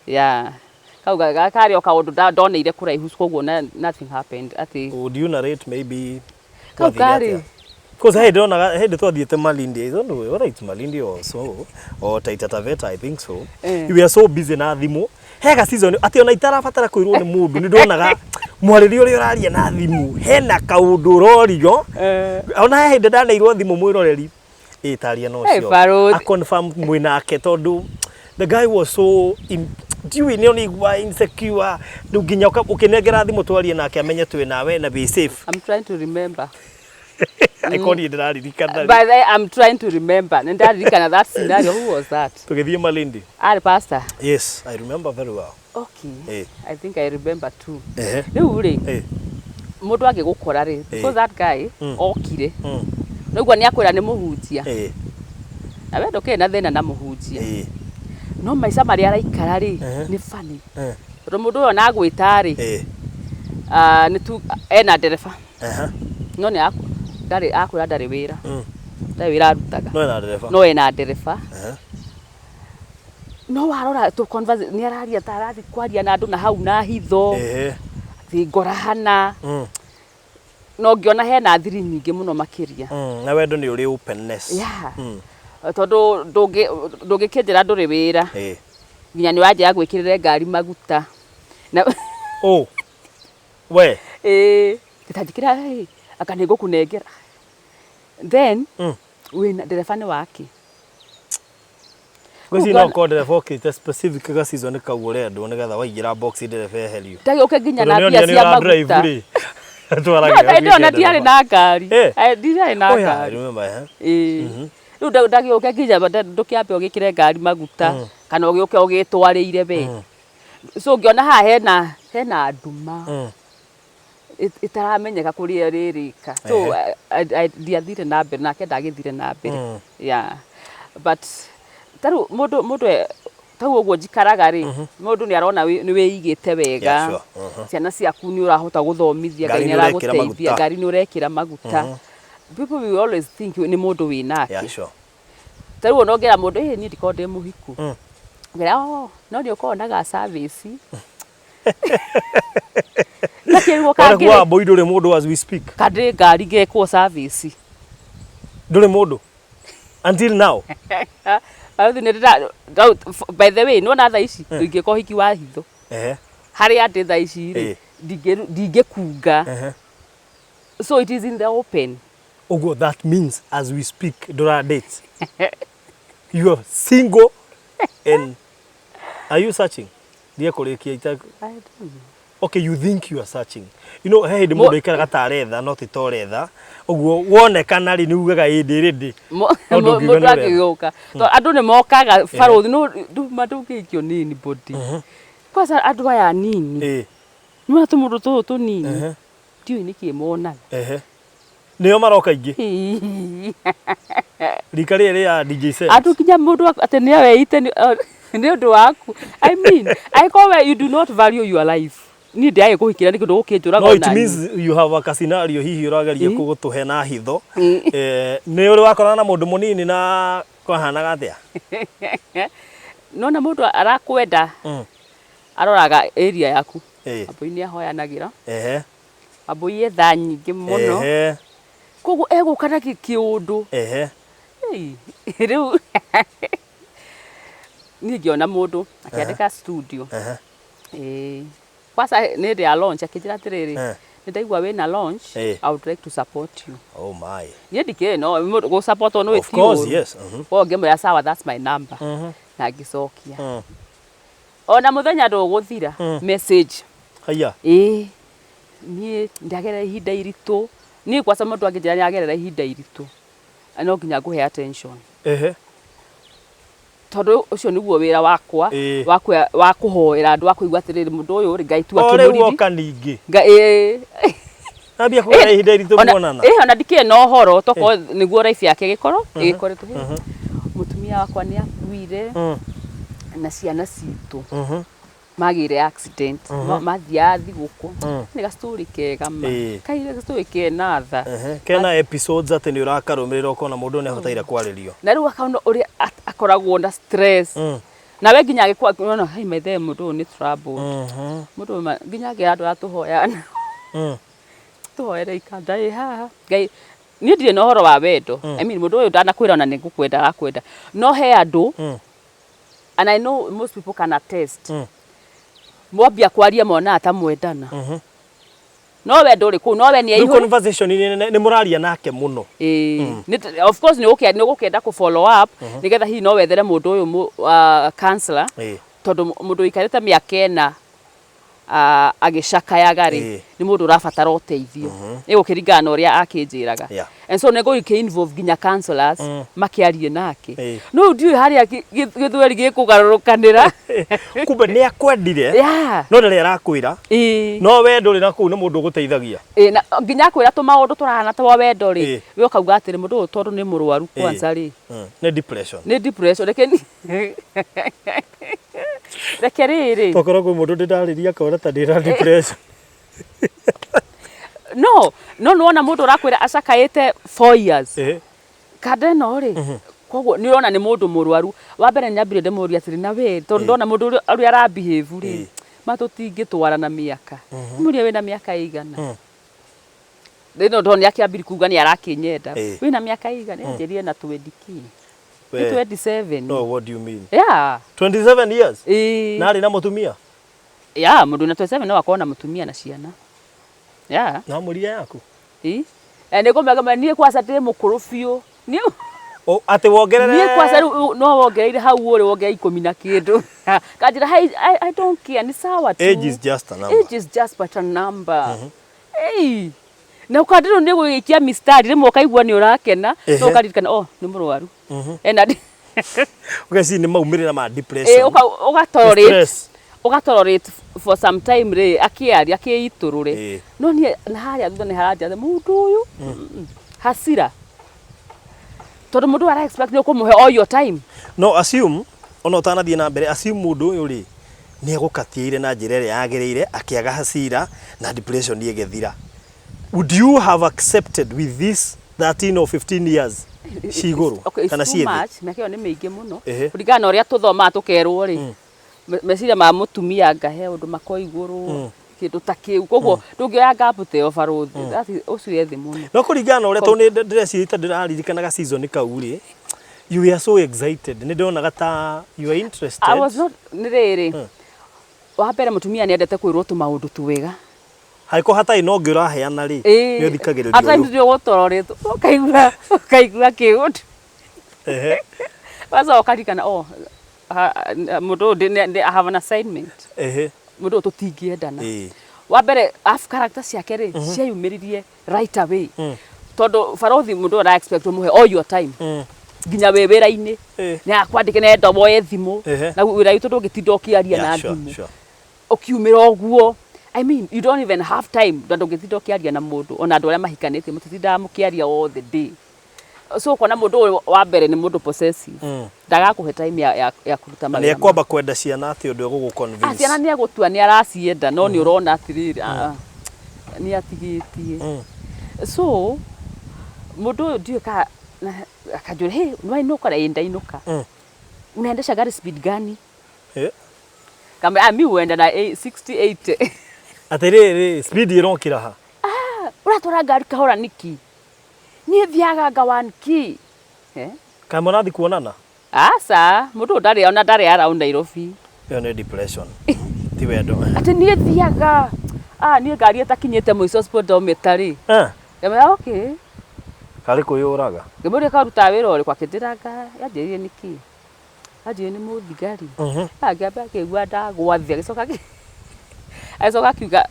Yeah, kau karĩ o kaũndũ ndoneire kũraihu, koguo nothing happened atĩ. Would you narrate maybe Kau gwathire karĩ atĩa? Because hey, ndĩronaga hĩndĩ twathiĩte Malindi, I don't know whether it's Malindi or so or Taita Taveta, I think so. We are so busy na thimũ. Hega season atĩ ona itarabatara kwĩrwo nĩ mũndũ, nĩ ndonaga mwarĩrie ũrĩa ũraria na thimũ, hena kaũndũ ũrorio. Ona he hĩndĩ ndaneirwo thimũ mwĩroreri ĩtaria no Hey, ũcio. Baruthi. A confirm mwĩnake, tondũ the guy was so ndiũĩ nĩ onaigua insecure rĩu nginya ũkĩnengera thimũ twarie nake amenye twĩ nawe na be safe. I'm trying to remember. Angĩkorwo niĩ ndĩraririkana. By the way, I'm trying to remember. Nĩ ndaririkana that scenario. Who was that? Tũgĩthiĩ Malindi. Arĩ pastor? Yes, I remember very well. Okay. Eh. I think I remember too. Rĩu rĩ, mũndũ angĩgũkora rĩ, because that guy okire, noguo nĩ akwĩra nĩ mũhunjia, na we ndũkĩrĩ na thĩna na mũhunjia. No maica marĩa araikara rĩ, nĩ funny. Tondũ mũndũ ũyũ ona agwĩta rĩ, ah, nĩ tu ena ndereba. No nĩ ndarĩ akwĩra ndarĩ wĩra. Ndarĩ wĩra arutaga. No ena ndereba. No ena ndereba. No warora tũ converse nĩ araria ta arathiĩ kwaria na andũ na hau na hitho. Atĩ ngora hana. No ngĩona hena thiri nyingĩ mũno makĩria. Na wendo nĩ ũrĩ openness. Yeah. Tondũ ndũngĩkĩnjĩra ndũrĩ wĩra. Nginya nĩ ũranjĩra ngwĩkĩrĩre ngari maguta. Na Oh. We. Ĩĩ, ta njĩkĩra ĩ, anga nĩ ngũkũnengera. Then wĩna ndereba nĩ wake. Ngwĩciria no ũkorwo ndereba okĩte specific ga season kau ũrendwo nĩgetha waingĩra box ndereba eherio. Ndagĩũke nginya Tondũ na nĩonire mbia nĩ cia ũra drive maguta. rĩ. No Atwaragĩra hĩndĩ ĩyo na atuĩke ndiarĩ ndereba. na ngari. Eh. Eh, Ndiarĩ na Oh yeah, I ngari. remember, eh. Ĩĩ. Rĩu ndagĩũke nginya ndũkĩambe ũgĩkĩre ngari maguta kana ũgĩũke ũgĩtwarĩire we. So ngĩona haha hena nduma ĩtaramenyeka kũrĩa ĩrĩrĩka. So ndiathire na mbere nake ndagĩthire na mbere. Yeah. But tarĩu mũndũ tau ũguo njikaraga rĩ, mũndũ nĩ arona nĩ wĩigĩte wega. Yeah, sure. Ciana ciaku nĩ ũrahota gũthomithia, Ngai Ngari nĩ nĩ ũrekĩra aragũteithia, maguta. ngari nĩ ũrekĩra maguta. People will always think nĩ mũndũ wĩnake. Yeah, sure. Ta rĩu ona ũngĩra mũndũ, ĩ niĩ ndikoragwo ndĩ mũhiku. Ngera, oh, no nĩ ũkoragwo na ga service. Gakĩrwo Wona kangĩ kuwa boy ndũrĩ mũndũ as we speak. kandĩ ngari ngekwo service. Ndũrĩ mũndũ. Until now. Barũthi nĩ ndĩra by the way, nĩwona thaa ici ndingĩka ũhiki wa hitho. Harĩa ndĩ thaa ici rĩ, ndingĩkunga. So it is in the open. Ũguo that means as we speak ndũra date. You are single and are you searching? Ndiye kũrĩkia ita I don't know. Okay, you think you are searching. You know, he hĩndĩ mũndũ aikaraga ta aretha no ti ta ũretha. Ũguo wonekana rĩ nĩ ugaga ĩ ndĩ ready. No ndũngiuga Mũndũ nĩ ũretha. angĩgĩũka. Tondũ andũ nĩ mokaga barũthi no nduma ndũngĩikio nĩ anybody. Kwanza andũ aya anini. Nĩwona tũmũndũ tũtũ tũnini. Ndiũĩ nĩkĩ monaga. Nĩo maroka aingĩ. Rika rĩrĩ rĩa DJ Sense. Andũ nginya mũndũ atĩ nĩ aweite nĩ ũndũ waku. I mean, angĩkorwo we you do not value your life. Niĩ ndĩragĩ kũhikĩra nĩkĩ ndũgũkĩnjũraga No, it ona means niĩ. you have a scenario hihi ũrageria gũtũhe na hitho. Nĩ ũrĩ wakorana na mũndũ mũnini na kwahanaga atĩa? Nona mũndũ arakwenda aroraga area yaku. Wambũi nĩ ahoyanagĩra. Wambũi e thaa nyingĩ mũno. Koguo egũka na kĩũndũ. Rĩu niĩ ngĩona mũndũ akĩandĩka studio. Kwanza nĩ hĩndĩ ya launch akĩnjĩra atĩrĩrĩ, nĩ ndaigua wĩna launch, I would like to support you. Oh my. Niĩ ndikĩũĩ no gũ support no Of course, yes. Koguo ngĩmwĩra sawa, that's my number. Na ngĩcokia. Ona mũthenya ndũgũthira message. Haiya. Ĩĩ niĩ ndagerera ihinda iritũ. Niĩ kwanza mũndũ angĩnjĩra nĩ agerera ihinda iritũ, no nginya ngũhe attention. Tondũ ũcio nĩguo wĩra wakwa wa kũhoera andũ, wa kũigua atĩrĩrĩ mũndũ ũyũ rĩ Ngai tu O rĩu akĩmũriri. woka ningĩ. Ngai ĩĩ. Ambia kũgera ihinda iritũ muonana. Ĩĩ ona ndikĩrĩ na ũhoro tokorwo nĩguo life yake ĩgĩkorwo ĩgĩkoretwo. Mũtumia wakwa nĩ akuire na ciana citũ magĩire accident mathiaga thigũkũ. Nĩ ga story kega ma. Kai ga story kena tha. Kena episodes atĩ nĩ ũrakarũmĩrĩra ũkona mũndũ nĩ abataire kwarĩrio. Na rĩu akona ũrĩa akoragwo na stress. Nawe nginya agĩkwa ona hai maithe mũndũ ũyũ nĩ trouble. Mũndũ ũyũ nginya angĩra andũ aratũhoya. Tũhoere ikanda ĩ haha. Ngai niĩ ndirĩ na ũhoro wa wendo. I mean mũndũ ũyũ ndanakwĩra ona nĩ ngũkwenda arakwenda. No he andũ and I know most people can attest. Mwambia kwaria monaga ta mwendana. No wendo ũrĩ kũu, no we nĩ Rĩu aihũrĩ. conversation nĩ mũraria nake mũno. Ĩĩ. Of course nĩ ũgũkĩenda kũ follow up nĩgetha hihi no wethere mũndũ ũyũ counselor tondũ mũndũ ũikarĩte mĩaka ĩna Agĩcakayaga rĩ, nĩ mũndũ ũrabatara ũteithio, ĩgũkĩringana na ũrĩa akĩnjĩraga. And so nĩ ngũgĩkĩ involve nginya counselors makĩarie nake. No rĩu ndiũĩ harĩa gĩthweri gĩkũgarũrũkanĩra. Kumbe nĩ akwendire, no ndarĩ arakwĩra. No we ndũrĩ na kũu nĩ mũndũ ũgũteithagia. Ĩĩ, na nginya akwĩra tũmaũndũ tũrahana twa wendo rĩ, we ũkauga atĩrĩ, mũndũ ũyũ tondũ nĩ mũrwaru kwanza rĩ, Nĩ depression. Nĩ depression. Reke rĩrĩ. Tokorwo kwĩ mũndũ ndĩndarĩria akona ta ndĩna depression. No nĩwona mũndũ ũrakwĩra acakaĩte 4 years kanda ĩno rĩ, koguo nĩ ũrona nĩ mũndũ mũrwaru. Wa mbere nyambire ndĩmũrie atĩrĩ, na we tondũ ndona mũndũ ũrĩa ũrĩa arabehave rĩ, ma tũtingĩtwarana mĩaka. Mũrie, wĩna mĩaka ĩigana? Rĩno ndona nĩ akĩambiri kuga nĩ arakĩnyenda. Wĩna mĩaka ĩigana? Anjĩrire na 20 kĩ, nĩ 27. No, what do you mean? Yeah. 27 years? Ĩĩ. Na arĩ na mũtumia? Yeah, mũndũ na 27 no akorwo na mũtumia na ciana, yeah. Na mũria yaku? Ĩ, nĩ ngũmenya niĩ kwanza ndĩ mũkũrũ biũ niĩ. O, atĩ wongerere? Niĩ kwanza rĩu no wongereire hau ũrĩ wongerere 10 na kĩndũ kanjĩra, I don't care, ni sawa tu. Age is just a number. Age is just but a number. Hey. Na ũkandirwo nĩ gũgĩikia mistari rĩmwe ũkaigua nĩ ũrakena, no ũkaririkana, oh, nĩ mũrwaru ena. Ũgeciria nĩ maumĩrĩra ma depression. Ũgatolerate. Stress. Ũgatolerate for some time rĩ, akĩaria akĩitũrũre. No niĩ na harĩa thutha nĩ haranjatha mũndũ ũyũ, hasira, tondũ mũndũ ũyũ ara expect nĩ ũkũmũhe all your time. No assume ona ũtanathiĩ na mbere, assume mũndũ ũyũ rĩ nĩ egũkatiĩire na njĩra ĩrĩa yagĩrĩire, akĩaga hasira na depression ĩgĩthira, would you have accepted with this 13 or 15 years ci igũrũ? Okay, it's kana too ciĩ thĩ? much. Mĩaka ĩyo nĩ mĩingĩ mũno. Kũringana na ũrĩa tũthomaga tũkerwo rĩ, meciria ma mũtumia ngahe ũndũ mako igũrũ, kĩndũ ta kĩu, koguo ndũngĩoya gap ta ĩyo, barũthi. Ũcio e thĩ mũno. No kũringana na ũrĩa, tondũ nĩ ndĩreciria ta ndĩraririkanaga season kau rĩ, you were so excited, nĩ ndonaga ta you are interested. I was not. Nĩ rĩrĩ, wa mbere mũtumia nĩ endete kwĩrwo tũmaũndũ twega. Hangĩkorwo hatarĩ na ũngĩ ũraheana rĩ, nĩ ũthikagĩrĩria At times ũyũ. nĩ ũgũtororetwo ũkaigua kĩũndũ. Kwanza ũkaririkana, oh, mũndũ ũyũ I have an assignment. Mũndũ ũyũ tũtingĩendana. Wa mbere half character ciake rĩ cieyumĩririe right away, tondũ barothi mũndũ ũyũ ara expect ũmũhe all your time, nginya wĩ wĩra-inĩ nĩ akwandĩke nenda woe thimũ. Na wĩra witũ ndũngĩtinda ũkĩaria na thimũ ũkiumĩra ũguo. I mean, you don't even have time, na ndũngĩtinda ũkĩaria na mũndũ, ona andũ arĩa mahikanĩtie mũtitindaga mũkĩaria all the day. So ũkona mũndũ ũyũ wa mbere nĩ mũndũ possessive, ndagakũhe time ya kũruta Na nĩ mawĩra. ekwamba kwenda ciana atĩ ũndũ egũgũ Ah, convince. Ciana nĩ egũtua nĩ aracienda, no nĩ ũrona atĩrĩrĩ, ah, nĩ atigĩtie. So mũndũ ũyũ ndiũĩ kana akanjũria, "Hey, nĩwainũka?" Ĩ, ndainũka. "Unaendesha gari speed gani?" Kamba, "Ah, mi huenda na 60 80." Atĩrĩrĩ, speed ĩrokĩra ha? "Ũratwara ngari kahora nĩkĩ? Niĩ thiaga nga 1K." Eh? Kana mũrathiĩ kuonana? Aca, mũndũ ũyũ ndarĩ ona ndarĩ around Nairobi. Ĩyo nĩ depression, ti wendo. Atĩ niĩ thiaga, ah, niĩ ngari ĩtakinyĩte mũico speedometer rĩ. Ngamwĩra, "Okay." Karĩ kwĩyũraga. Ngĩmũria karutaga wĩra ũrĩkũ, akĩnjĩra nga yanjĩrire nĩkĩ, anjĩrire nĩ mũthigari. Angĩamba akĩigua ndagwa thĩ, agĩcoka akiuga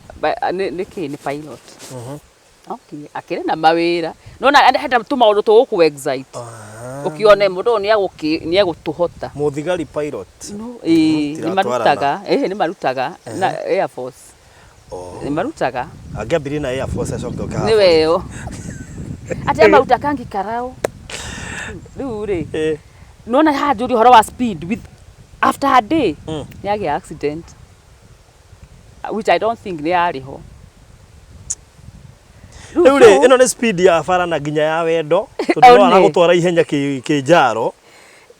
nĩ kĩ, nĩ pilot. Okay, akĩrĩ na mawĩra nona henda tũmaũndũ tũgũkũ excite, ũkĩone mũndũ ũyũ nĩ egũtũhota. Mũthigari pilot. No, ĩĩ, nĩ Tiratwarana. Marutaga, ĩĩ, nĩ marutaga na Air Force. Nĩ marutaga. Angĩambirie na Air Force acoke oke haha. Nĩwe ĩyo atĩ amaruta kangi karao rĩu rĩ. Nona haha njũria ũhoro wa speed with after a day nĩ agĩa accident, which I don't think nĩ yarĩ ho. Rĩu rĩ, ĩno nĩ speed ya bara na nginya ya wendo, tondũ no One. aragũtwara ihenya kĩnjaro.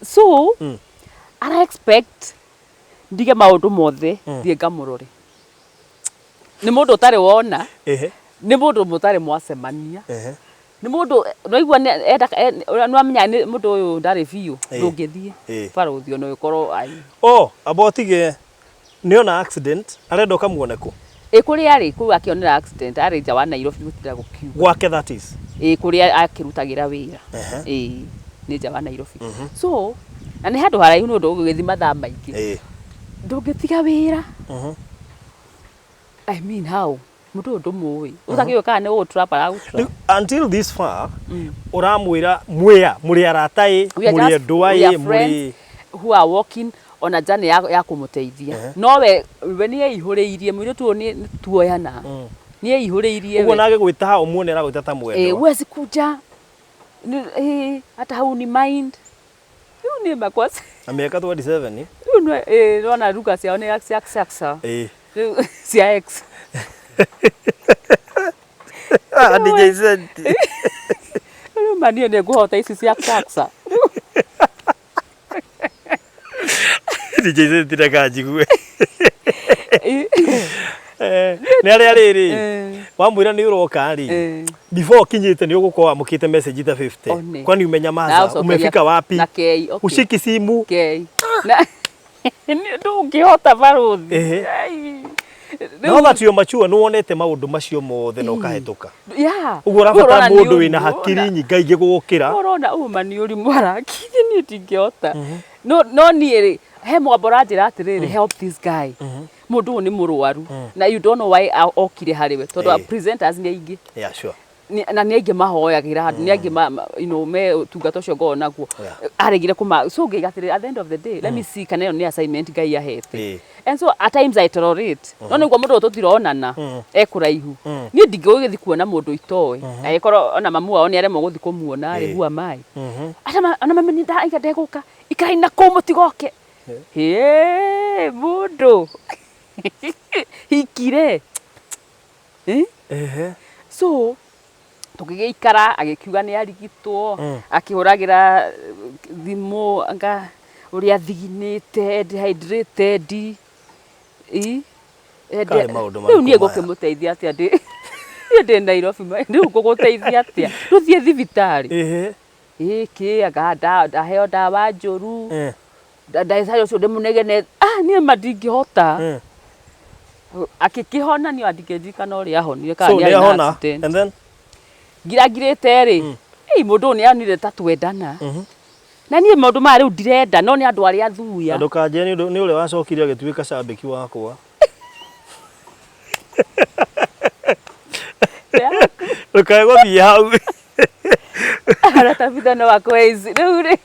So ara expect ndige maũndũ mothe thiĩ ngamũrore. Nĩ mũndũ ũtarĩ wona, nĩ mũndũ mũtarĩ mwacemania, nĩ mũndũ nwaigua enda nĩwamenya nĩ mũndũ ũyũ ndarĩ biũ. Ndũngĩthiĩ barũthi ona ũkorwo ai. Oh, amba ũtige, nĩona accident, arenda ũkamuone kũ? Ĩ, kũrĩa arĩ kũu akĩonera accident, arĩ nja wa Nairobi, gũtinda gũkiuga. Gwake, that is. Ĩ, kũrĩa akĩrutagĩra wĩra. Ĩ, nĩ nja wa Nairobi. So na nĩ handũ haraihu, nĩ ũndũ ũgũgĩthiĩ mathaa maingĩ. Ndũngĩtiga wĩra. I mean, how mũndũ ũyũ ndũmũĩ, ũtakĩũĩ kana nĩ gũgũtrap aragũtrap. Rĩu, until this far, ũramwĩra mwĩa mũrĩ arata ĩ, We are mũrĩ just endwa we ĩ, are mũrĩ friends who are walking on a journey ya kũmũteithia. No we nĩ eihũrĩirie mũirĩtu ũyũ, nĩ tuoyana, nĩ eihũrĩirie Ũguo we. na agĩgwĩta hau muone aragwĩta ta Eh, mwendwa. huwezi kuja. Hata hauni mind rĩu nĩ makwa. Na mĩaka 27. Rĩu nĩwona ruga ciao nĩ cia cia Ĩ. rĩu cia ex. Ah, DJ Senti. Rĩu ma niĩ nĩ ngũhota ici cia taxa? DJ Senti, reka njigue. Eh, nĩ arĩa rĩrĩ wamwĩra nĩ ũroka rĩ, before ũkinyĩte nĩ ũgũkorwo wamũkĩte message ta 50. One. Kwani umenyamaza? Na Umefika wapi? Na kei, okay. Ushiki simu. Kei na ndũngĩhota, barũthi. Ai. Now that you're mature, nĩ wonete maũndũ macio mothe na ũkahĩtũka. Ũguo Rĩu ũrabatara ũrona nĩ mũndũ wĩna ũrimũ, hakiri nyingaingĩ gũgũkĩra. Ũrona uma nĩ ũrimũ arakirie, niĩ ndingĩhota. No niĩ rĩ, he mwambo ũranjĩra atĩrĩrĩ, help this guy, mũndũ ũyũ nĩ mũrwaru na you don't know why okire harĩ we, tondũ presenters nĩ aingĩ. Na nĩ aingĩ mahoyagĩra handũ, nĩ aingĩ me ũtungata ũcio ngoragwo naguo. Aregire kũma, so ngĩiga atĩrĩrĩ, at the end of the day, let me see kana ĩyo nĩ assignment Ngai ahete. And so at times I tolerate, no nĩguo mũndũ ũyũ tũtironana, e kũraihu, niĩ ndingĩgũgĩthiĩ kuona mũndũ itoĩ, angĩkorwo ona mamu wao nĩ aremwo gũthiĩ kũmuona rĩ, who am I? Ata ona mami nĩ ndaiga ndegũka, ikarai na kũu mũtigoke. Hĩ, mũndũ hikire. Eh? So tũgĩgĩikara, agĩkiuga nĩ arigitwo, akĩhũragĩra thimũ anga ũrĩa athiginĩte, dehydrated. Ĩ Karĩ maũndũ Rĩu niĩ marĩkũ maya? Ngũkĩmũteithia atĩa ndĩ niĩ ndĩ Nairobi? Rĩu ngũgũteithia atĩa? Tũthiĩ thibitarĩ? Ĩ kĩ anga ndaheo ndawa njũru. Ndagĩtarĩ ũcio ndĩmũnegene. Ah, niĩ ma ndingĩhota. Akĩkĩhona, niĩ ndingĩririkana ũrĩa ahonire kana So nĩ nĩ arĩ na ahona accident. And then Ngirangirĩte rĩ, ĩ mũndũ ũyũ nĩ onire ta twendana, na niĩ maũndũ maya rĩu ndirenda, no nĩ andũ arĩa thuya. Na ndũkanjĩre nĩ ũndũ nĩ ũrĩa wacokire agĩtuĩka cambĩki wakwa. Ndũkae gũthiĩ hau. Anatafuta no akwezi rĩu rĩ.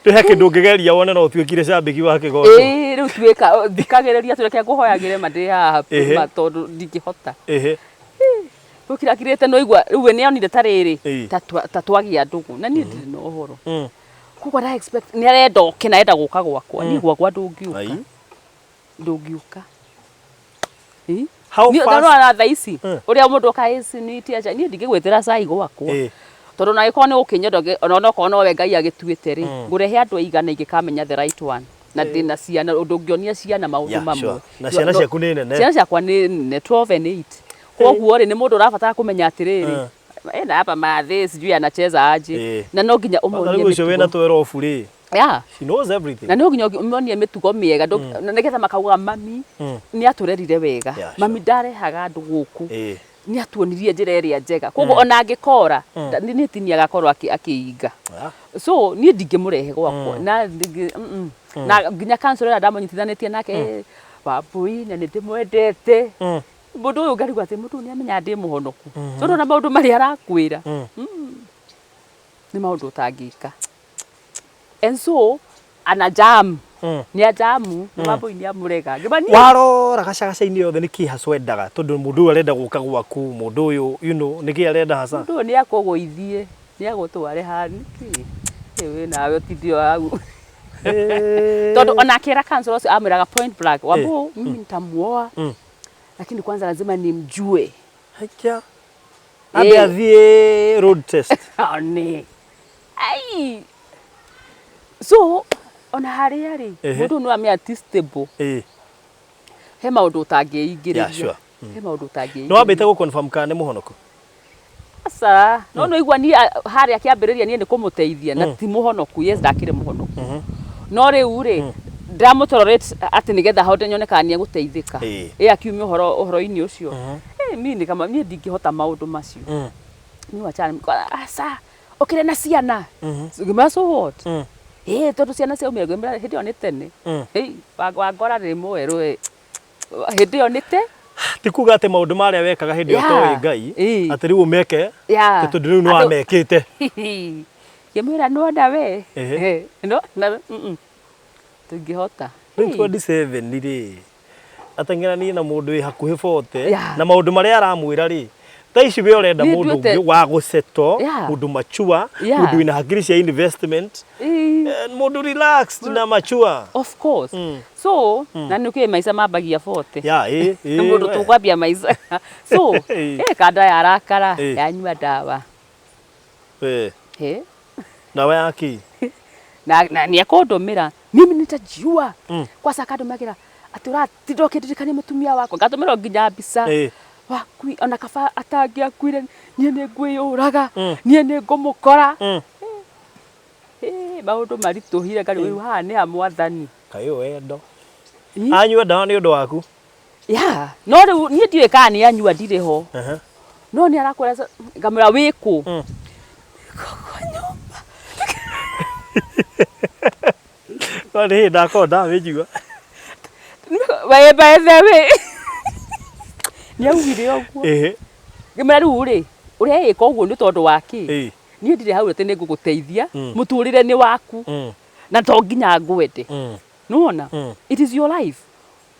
He kĩndũ ũngĩgeria wone no ũtuĩkire cambĩki wa kĩgoco. Ĩĩ, rĩu tuĩka thikagĩrĩria, tũreke ngũhoyagĩre ma ndĩ haha, ma tondũ ndingĩhota. Gũkirakirĩte no igua rĩu we nĩ onire ta rĩrĩ ta twagĩa ndũgũ na niĩ ndirĩ na ũhoro. Koguo ara expect nĩ arenda oke na arenda gũka gwakwa, niĩ gwakwa ndũngĩũka. Ndũngĩũka. Ĩ? How Niĩ fast ndona thaa ici ũrĩa mũndũ oka ĩcinĩtie aca, niĩ ndingĩgwĩtĩra cai gwakwa, tondũ ona angĩkorwo nĩ ũkĩnyenda, ona onokorwo nowe Ngai agĩtuĩte rĩ, ngũrehe andũ aigana ingĩkamenya the right one, na ndĩna ciana, ũndũ ũngĩonia ciana maũndũ mamwe. Na ciana ciaku nĩ nene. Ciana ciakwa nĩ nene, 12 and 8. Koguo rĩ, nĩ mũndũ ũrabatara kũmenya atĩrĩrĩ, ena hapa mathĩ sijui anacheza aje, na no nginya Kwanza ũmonie rĩu ũcio wĩna mĩtugo. 12 rĩ, she knows everything. Na no nginya ũmonie mĩtugo mĩega, na nĩgetha makauga mami nĩ atũrerire wega, mami ndarehaga andũ gũkũ, nĩ atuonirie njĩra ĩrĩa njega. Koguo ona angĩkora nĩ tini agakorwo akĩinga. So niĩ ndingĩmũrehe gwakwa na na nginya council ĩrĩa ndamũnyitithanĩtie nake, Wambui, na nĩ ndĩmwendete mũndũ ũyũ, ngarigwo atĩ mũndũ ũyũ nĩ amenyaga ndĩ mũhonoku, tondũ na maũndũ marĩa arakwĩra nĩ maũndũ ũtangĩka. And so ana jam, nĩ ajamu nĩ Wambui nĩ amũrega. Ngĩma niĩ Warora gacagaca-inĩ yothe, nĩ kĩ haca wendaga? Tondũ mũndũ ũyũ arenda gũka gwaku, mũndũ ũyũ nĩ kĩ arenda haca? Mũndũ ũyũ nĩ akũgũithie, nĩ agũtware ha nĩkĩ wĩ nawe ũtinde o hau, tondũ ona akĩra council ũcio amwĩraga point blank, "Wambu, mimi nitamuoa, lakini kwanza lazima nimjue." Haikia. Ambe athiĩ road test. One ai, so ona harĩa rĩ, mũndũ no ame ati stable, he maũndũ ũtangĩingĩrĩria. He maũndũ Nĩ wambĩte ũtangĩingĩrĩria. Gũ confirm kana nĩ mũhonoku? Aca, no nĩ igua niĩ harĩa kĩambĩrĩria niĩ nĩ kũmũteithia na ti mũhonoku. Yes, ndakĩrĩ mũhonoku, no rĩu rĩ, ndamũ tolerate atĩ nĩgetha hote nyone kana nĩ egũteithĩka. Ĩ akiumia ũhoro ũhoro-inĩ ũcio. Mi nĩ kama niĩ ndingĩhota maũndũ macio. Niĩ wachana, aca, ũkĩrĩ na ciana. Ngĩmwĩra, "So what?" Ĩ tondũ ciana ciaumire, ngĩmwĩra hĩndĩ ĩyo nĩ tene. Hei, wangora ndĩ mwerũ ĩ. Hĩndĩ ĩyo nĩ te Ti kuga atĩ maũndũ marĩa wekaga hĩndĩ ĩyo ũtoĩ Ngai atĩ rĩu ũmeke tondũ rĩu nĩ wamekĩte. Ngĩmwĩra nĩwona we no na tũngĩhota. Rĩu 27 rĩ, ateng'eranie na mũndũ wĩ hakuhĩ 40 na maũndũ marĩa aramwĩra rĩ, thaa ici we ũrenda Niĩ mũndũ nduĩte ũngĩ wa gũsettle, mũndũ mature, mũndũ wĩna hakiri cia investment, mũndũ relaxed na mature. Of course. So na nĩ kĩ maica mambagia 40. Yeah, ĩ, ĩ, Mũndũ we. tũkwambia maica. So kanda yarakara yanyua ndawa. We. He. Ndawa ya kĩ? Na nĩ ekũndũmĩra mimi nitajiua. Kwanza akandũmagĩra atĩ ũratinda ũkĩndirikania mũtumia wakwa, ngatũmĩrwo nginya mbica. Wakui ona kaba atangĩakuire niĩ nĩ ngwĩyũraga, niĩ nĩ ngũmũkora. Maũndũ maritũhire ngarigwo rĩu haha nĩ ha Mwathani. Kaĩ wendo. Anyua ndawa nĩ ũndũ waku? Yeah, no rĩu niĩ ndiũĩ kana nĩ anyua ndirĩ ho. No nĩ arakwĩra ngamwĩra wĩ kũ? Ngũkũ nyũmba. No nĩ hĩndĩ ndakorwo ndamĩnyua. We by the way. Nĩ augire ũguo. Ngĩmwĩra rĩu rĩ, ũreĩka ũguo nĩ tondũ wa kĩ? Niĩ ndirĩ hau atĩ nĩ ngũgũteithia, mũtũrĩre nĩ waku. Na to nginya ngwende. Nĩwona? It is your life.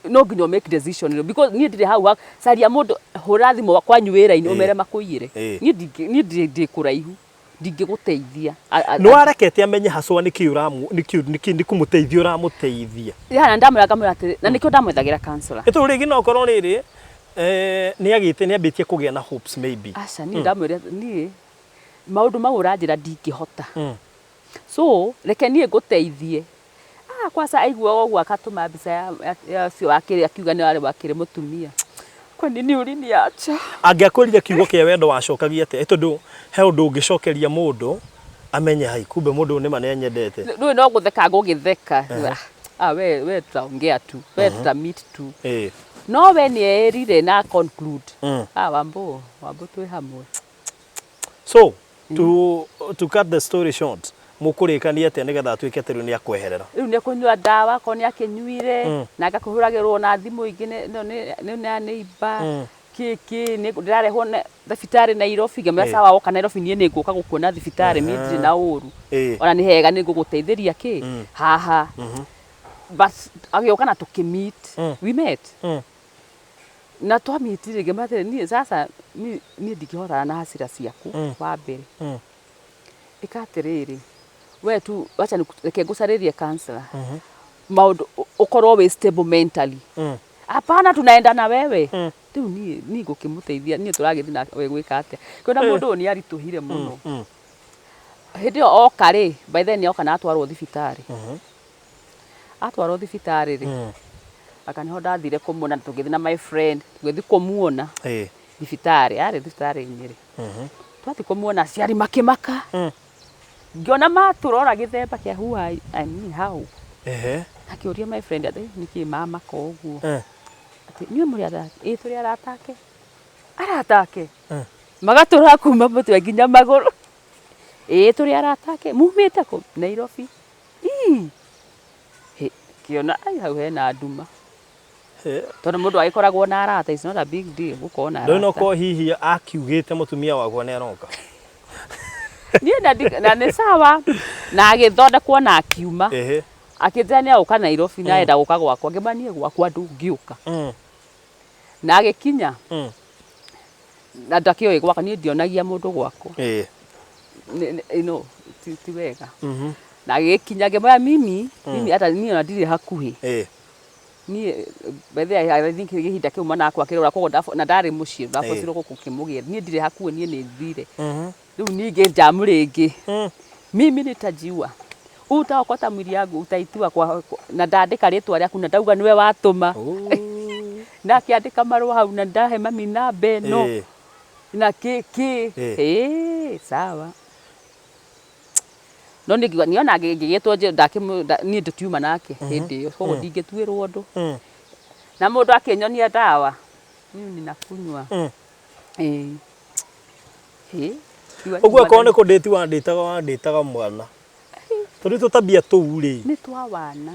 No nginya ũ make decision because niĩ ndirĩ hau caria mũndũ, hũra thimũ kwanyu wĩra-inĩ ũmere makũiyĩre. Niĩ ndingĩ, niĩ ndĩ kũraihu, ndingĩgũteithia. Nĩ warekete amenye haswa nĩkĩ ũramũ, nĩkĩ, nĩkĩ, nĩ kũmũteithia ũramũteithia. Yeah, na ndamwĩra ngamwĩra atĩrĩ, na nĩkĩo ndamwethagĩra counselor. Ĩ tondũ rĩngĩ no ũkorwo rĩrĩ, nĩ agĩte, nĩ ambĩtie kũgĩa na hopes maybe. Aca, niĩ ndamwĩra niĩ maũndũ mau ũranjĩra ndingĩhota. So reke niĩ ngũteithie. Ah, kwanza aigua ũguo akatũma mbica ya ũcio wakĩrĩ akiuga nĩ warĩ wakĩrĩ mũtumia. Kwa nini uliniacha? Angĩakwĩrire kiugo kĩa wendo wacokagia atĩa? Tondũ he ũndũ ũngĩcokeria mũndũ amenye hai kumbe mũndũ ũyũ nĩma nĩanyendete. Rĩu no gũtheka ngũgĩtheka. Ah, we tutaongea tu. We tuta meet tu. No we nĩ erire na conclude. Ah, Wambo, Wambo twĩ hamwe. So, to cut the story short, mũkũrĩkania atĩa nĩgetha atuĩke atĩ rĩu nĩ akweherera? Rĩu nĩ ekũnyua ndawa, akorwo nĩ akĩnyuire, na agakĩhũragĩrwo na thimũ ingĩ nĩ neighbor, kĩ kĩ, ndĩrarehwo thibitarĩ Nairobi, ngĩmwĩra sawa woka Nairobi niĩ nĩ ngũka gũkuona thibitarĩ, niĩ ndirĩ na ũru. Ona nĩ hega nĩ ngũgũteithĩria kĩ, haha. But agĩũka na tũkĩ-meet, we met. Na twa-meet rĩ, ngĩmwĩra atĩrĩ, niĩ sasa niĩ ndingĩhotana na hasira ciaku wa mbere. Ĩka atĩrĩrĩ, we tu wacha reke ngũcarĩrie counselor. Maũndũ ũkorwo wĩ stable mentally. Hapana tunaenda na wewe. Rĩu niĩ niĩ ngũkĩmũteithia, niĩ tũragĩthiĩ na we gwĩka atĩa? Kwĩna mũndũ ũyũ nĩ aritũhire mũno. Hĩndĩ ĩyo oka rĩ, by then nĩ oka na atwarwo thibitarĩ. Atwarwo thibitarĩ rĩ, anga nĩho ndathire kũmuona tũgĩthiĩ na my friend, tũgĩthiĩ kũmuona thibitarĩ, arĩ thibitarĩ-inĩ rĩ. Twathiĩ kũmuona aciari makĩmaka. Ngĩona matũrora gĩthemba kĩa who are I mean how. Akĩũria my friend atĩ nĩkĩ mamaka ũguo. Atĩ inyuĩ mũrĩ arata? Ĩĩ tũrĩ arata ake. Arata ake? Magatũrora kuma mũtwe nginya magũrũ. Ĩĩ tũrĩ arata ake. Mumĩte kũ? Nairobi. Ii! Ngĩona ai hau hena nduma. Tondũ mũndũ agĩkoragwo na arata, it's not a big deal gũkorwo na Ndũĩ no arata. korwo hihi akiugĩte mũtumia wakwa nĩ aroka. Niĩ na nĩ sawa. Na agĩthondekwo na akiuma. Akĩnjĩra nĩ egũka Nairobi na arenda gũka gwakwa. Ngĩmwĩra niĩ gwakwa ndũngĩũka. Na agĩkinya. Na ndakĩũĩ gwakwa, niĩ ndionagia mũndũ gwakwa. No, ti wega. Na agĩkinya ngĩmwĩra mimi, mimi hata niĩ ona ndirĩ hakuhĩ. Niĩ by the way I think ihinda kĩu mwana wakwa akĩrwara koguo na ndarĩ mũciĩ ndabocirwo gũkũ kĩmũgĩra. Niĩ ndirĩ hakuhĩ, niĩ nĩ thire. Rĩu ningĩ njamu rĩngĩ. Mimi nitajiua. Utaokota mwili yangu utaitiwa kwa, na ndandĩka rĩtwa rĩaku na ndauga nĩwe watũma. Na akĩandĩka marũa hau na ndahe mami namba ĩno. Na kĩ kĩ. Sawa. No nĩ ngiuga niĩ ona ngĩgĩtwo niĩ tũtiuma nake hĩndĩ ĩyo koguo ndingĩtuĩrwo ũndũ. Na mũndũ akĩnyonia ndawa, mimi ninakunywa. Ũguo akorwo nĩ kũndĩti wandĩtaga wandĩtaga mwana. Tondũ tũtabia tũu rĩ. Nĩ twa wana.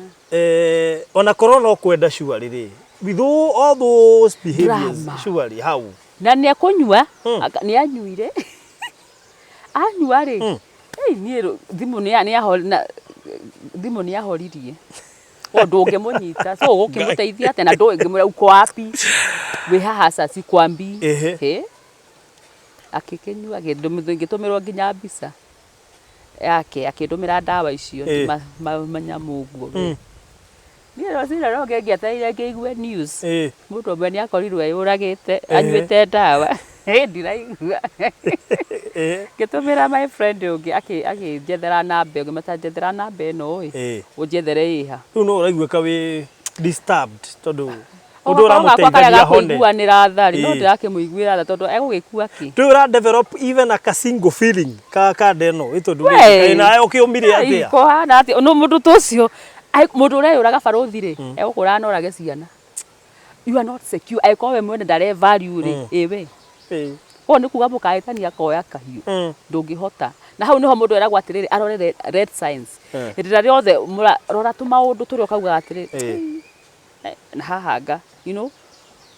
Ona korwo no kwenda sure rĩ, With all those behaviors, Drama. surely how? Na nĩ ekũnyua, nĩ anyuire, anyua rĩ, ei, niĩ thimũ thimũ nĩ ahoririe o ndũngĩmũnyita, so ũgũkĩmũteithia atĩa na ndũngĩmwĩra uko wapi, wĩ haha sasa sikwambi. Ĩ akĩkĩnyua, ngĩtũmĩrwo nginya mbica yake akĩndũmĩra ndawa icio. Manyamũ ũguo. Niĩ rũcinĩ rũngĩ ngĩetereire ngĩigue news, mũndũ ũmwe nĩ akorirwo eyũragĩte anyuĩte ndawa. Ĩ ndiraigua. Ngĩtũmĩra my friend ũngĩ, akĩnjethera namba ĩyo, ngĩmwĩra, njethera namba ĩno ĩ, ũnjethere ĩha. Rĩu no ũraiguĩka wĩ disturbed tondũ ũndũ Gakwa karĩa ũramũteithagia hone. Gakũiguanĩra tha rĩ, no ndĩrakĩmũiguĩra tha tondũ egũgĩkua kĩ? Rĩu ũra develop even a single feeling ka kanda ĩno ĩ tondũ We! nawe ũkĩũmire atĩa? Kũhana atĩa? No mũndũ ta ũcio, mũndũ ũreyũraga, barũthi rĩ, egũkũraga na ũrage ciana. You are not secure angĩkorwo we mwene ndare value rĩ, ĩ we koguo nĩ kuga mũkahĩtania akoya kahiũ. Ndũngĩhota, na hau nĩho mũndũ eragwo atĩrĩrĩ, arore red signs. Hĩndĩ ĩrĩa rĩothe mũrarora tũmaũndũ tũrĩa ũkaugaga atĩrĩrĩ, "Eh, na haha nga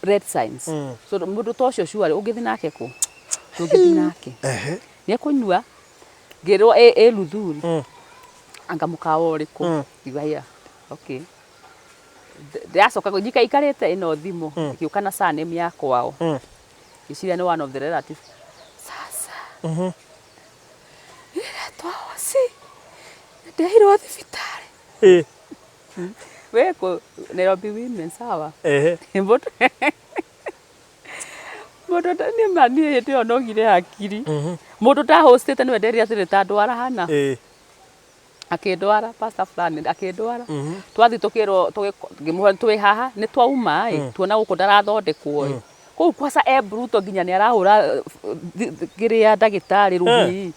red signs." So mũndũ ta ũcio surely ũngĩthiĩ nake kũ? Ndũngĩthiĩ nake. Nĩ ekũnyua, ngĩrwo ĩ Luthuri, anga mũkawa ũrĩkũ. Ngiuga yeah, okay. Ndĩracoka nyika ikarĩte ĩno thimũ ĩgĩũka na surname ya kwao. Ngĩciria nĩ one of the relative. Sasa iretwa hoci, ndehirwo thibitarĩ. Wĩkũ? Nairobi Women, sawa. Mũndũ nĩ ma niĩ hĩndĩ ĩyo nogire hakiri. Mũndũ ndahũcĩte nĩwe nderire atĩrĩ, ta ndwara hana. Akĩndwara pastor fulani, akĩndwara. Twathiĩ tũkĩrwo, ngĩmũhe twĩ haha nĩ twauma ĩ, tuona gũkũ ndarathondekwo ĩ. Kũu kwaca e brutal, nginya nĩ arahũra kĩrĩa ndagĩtarĩ rũhĩ.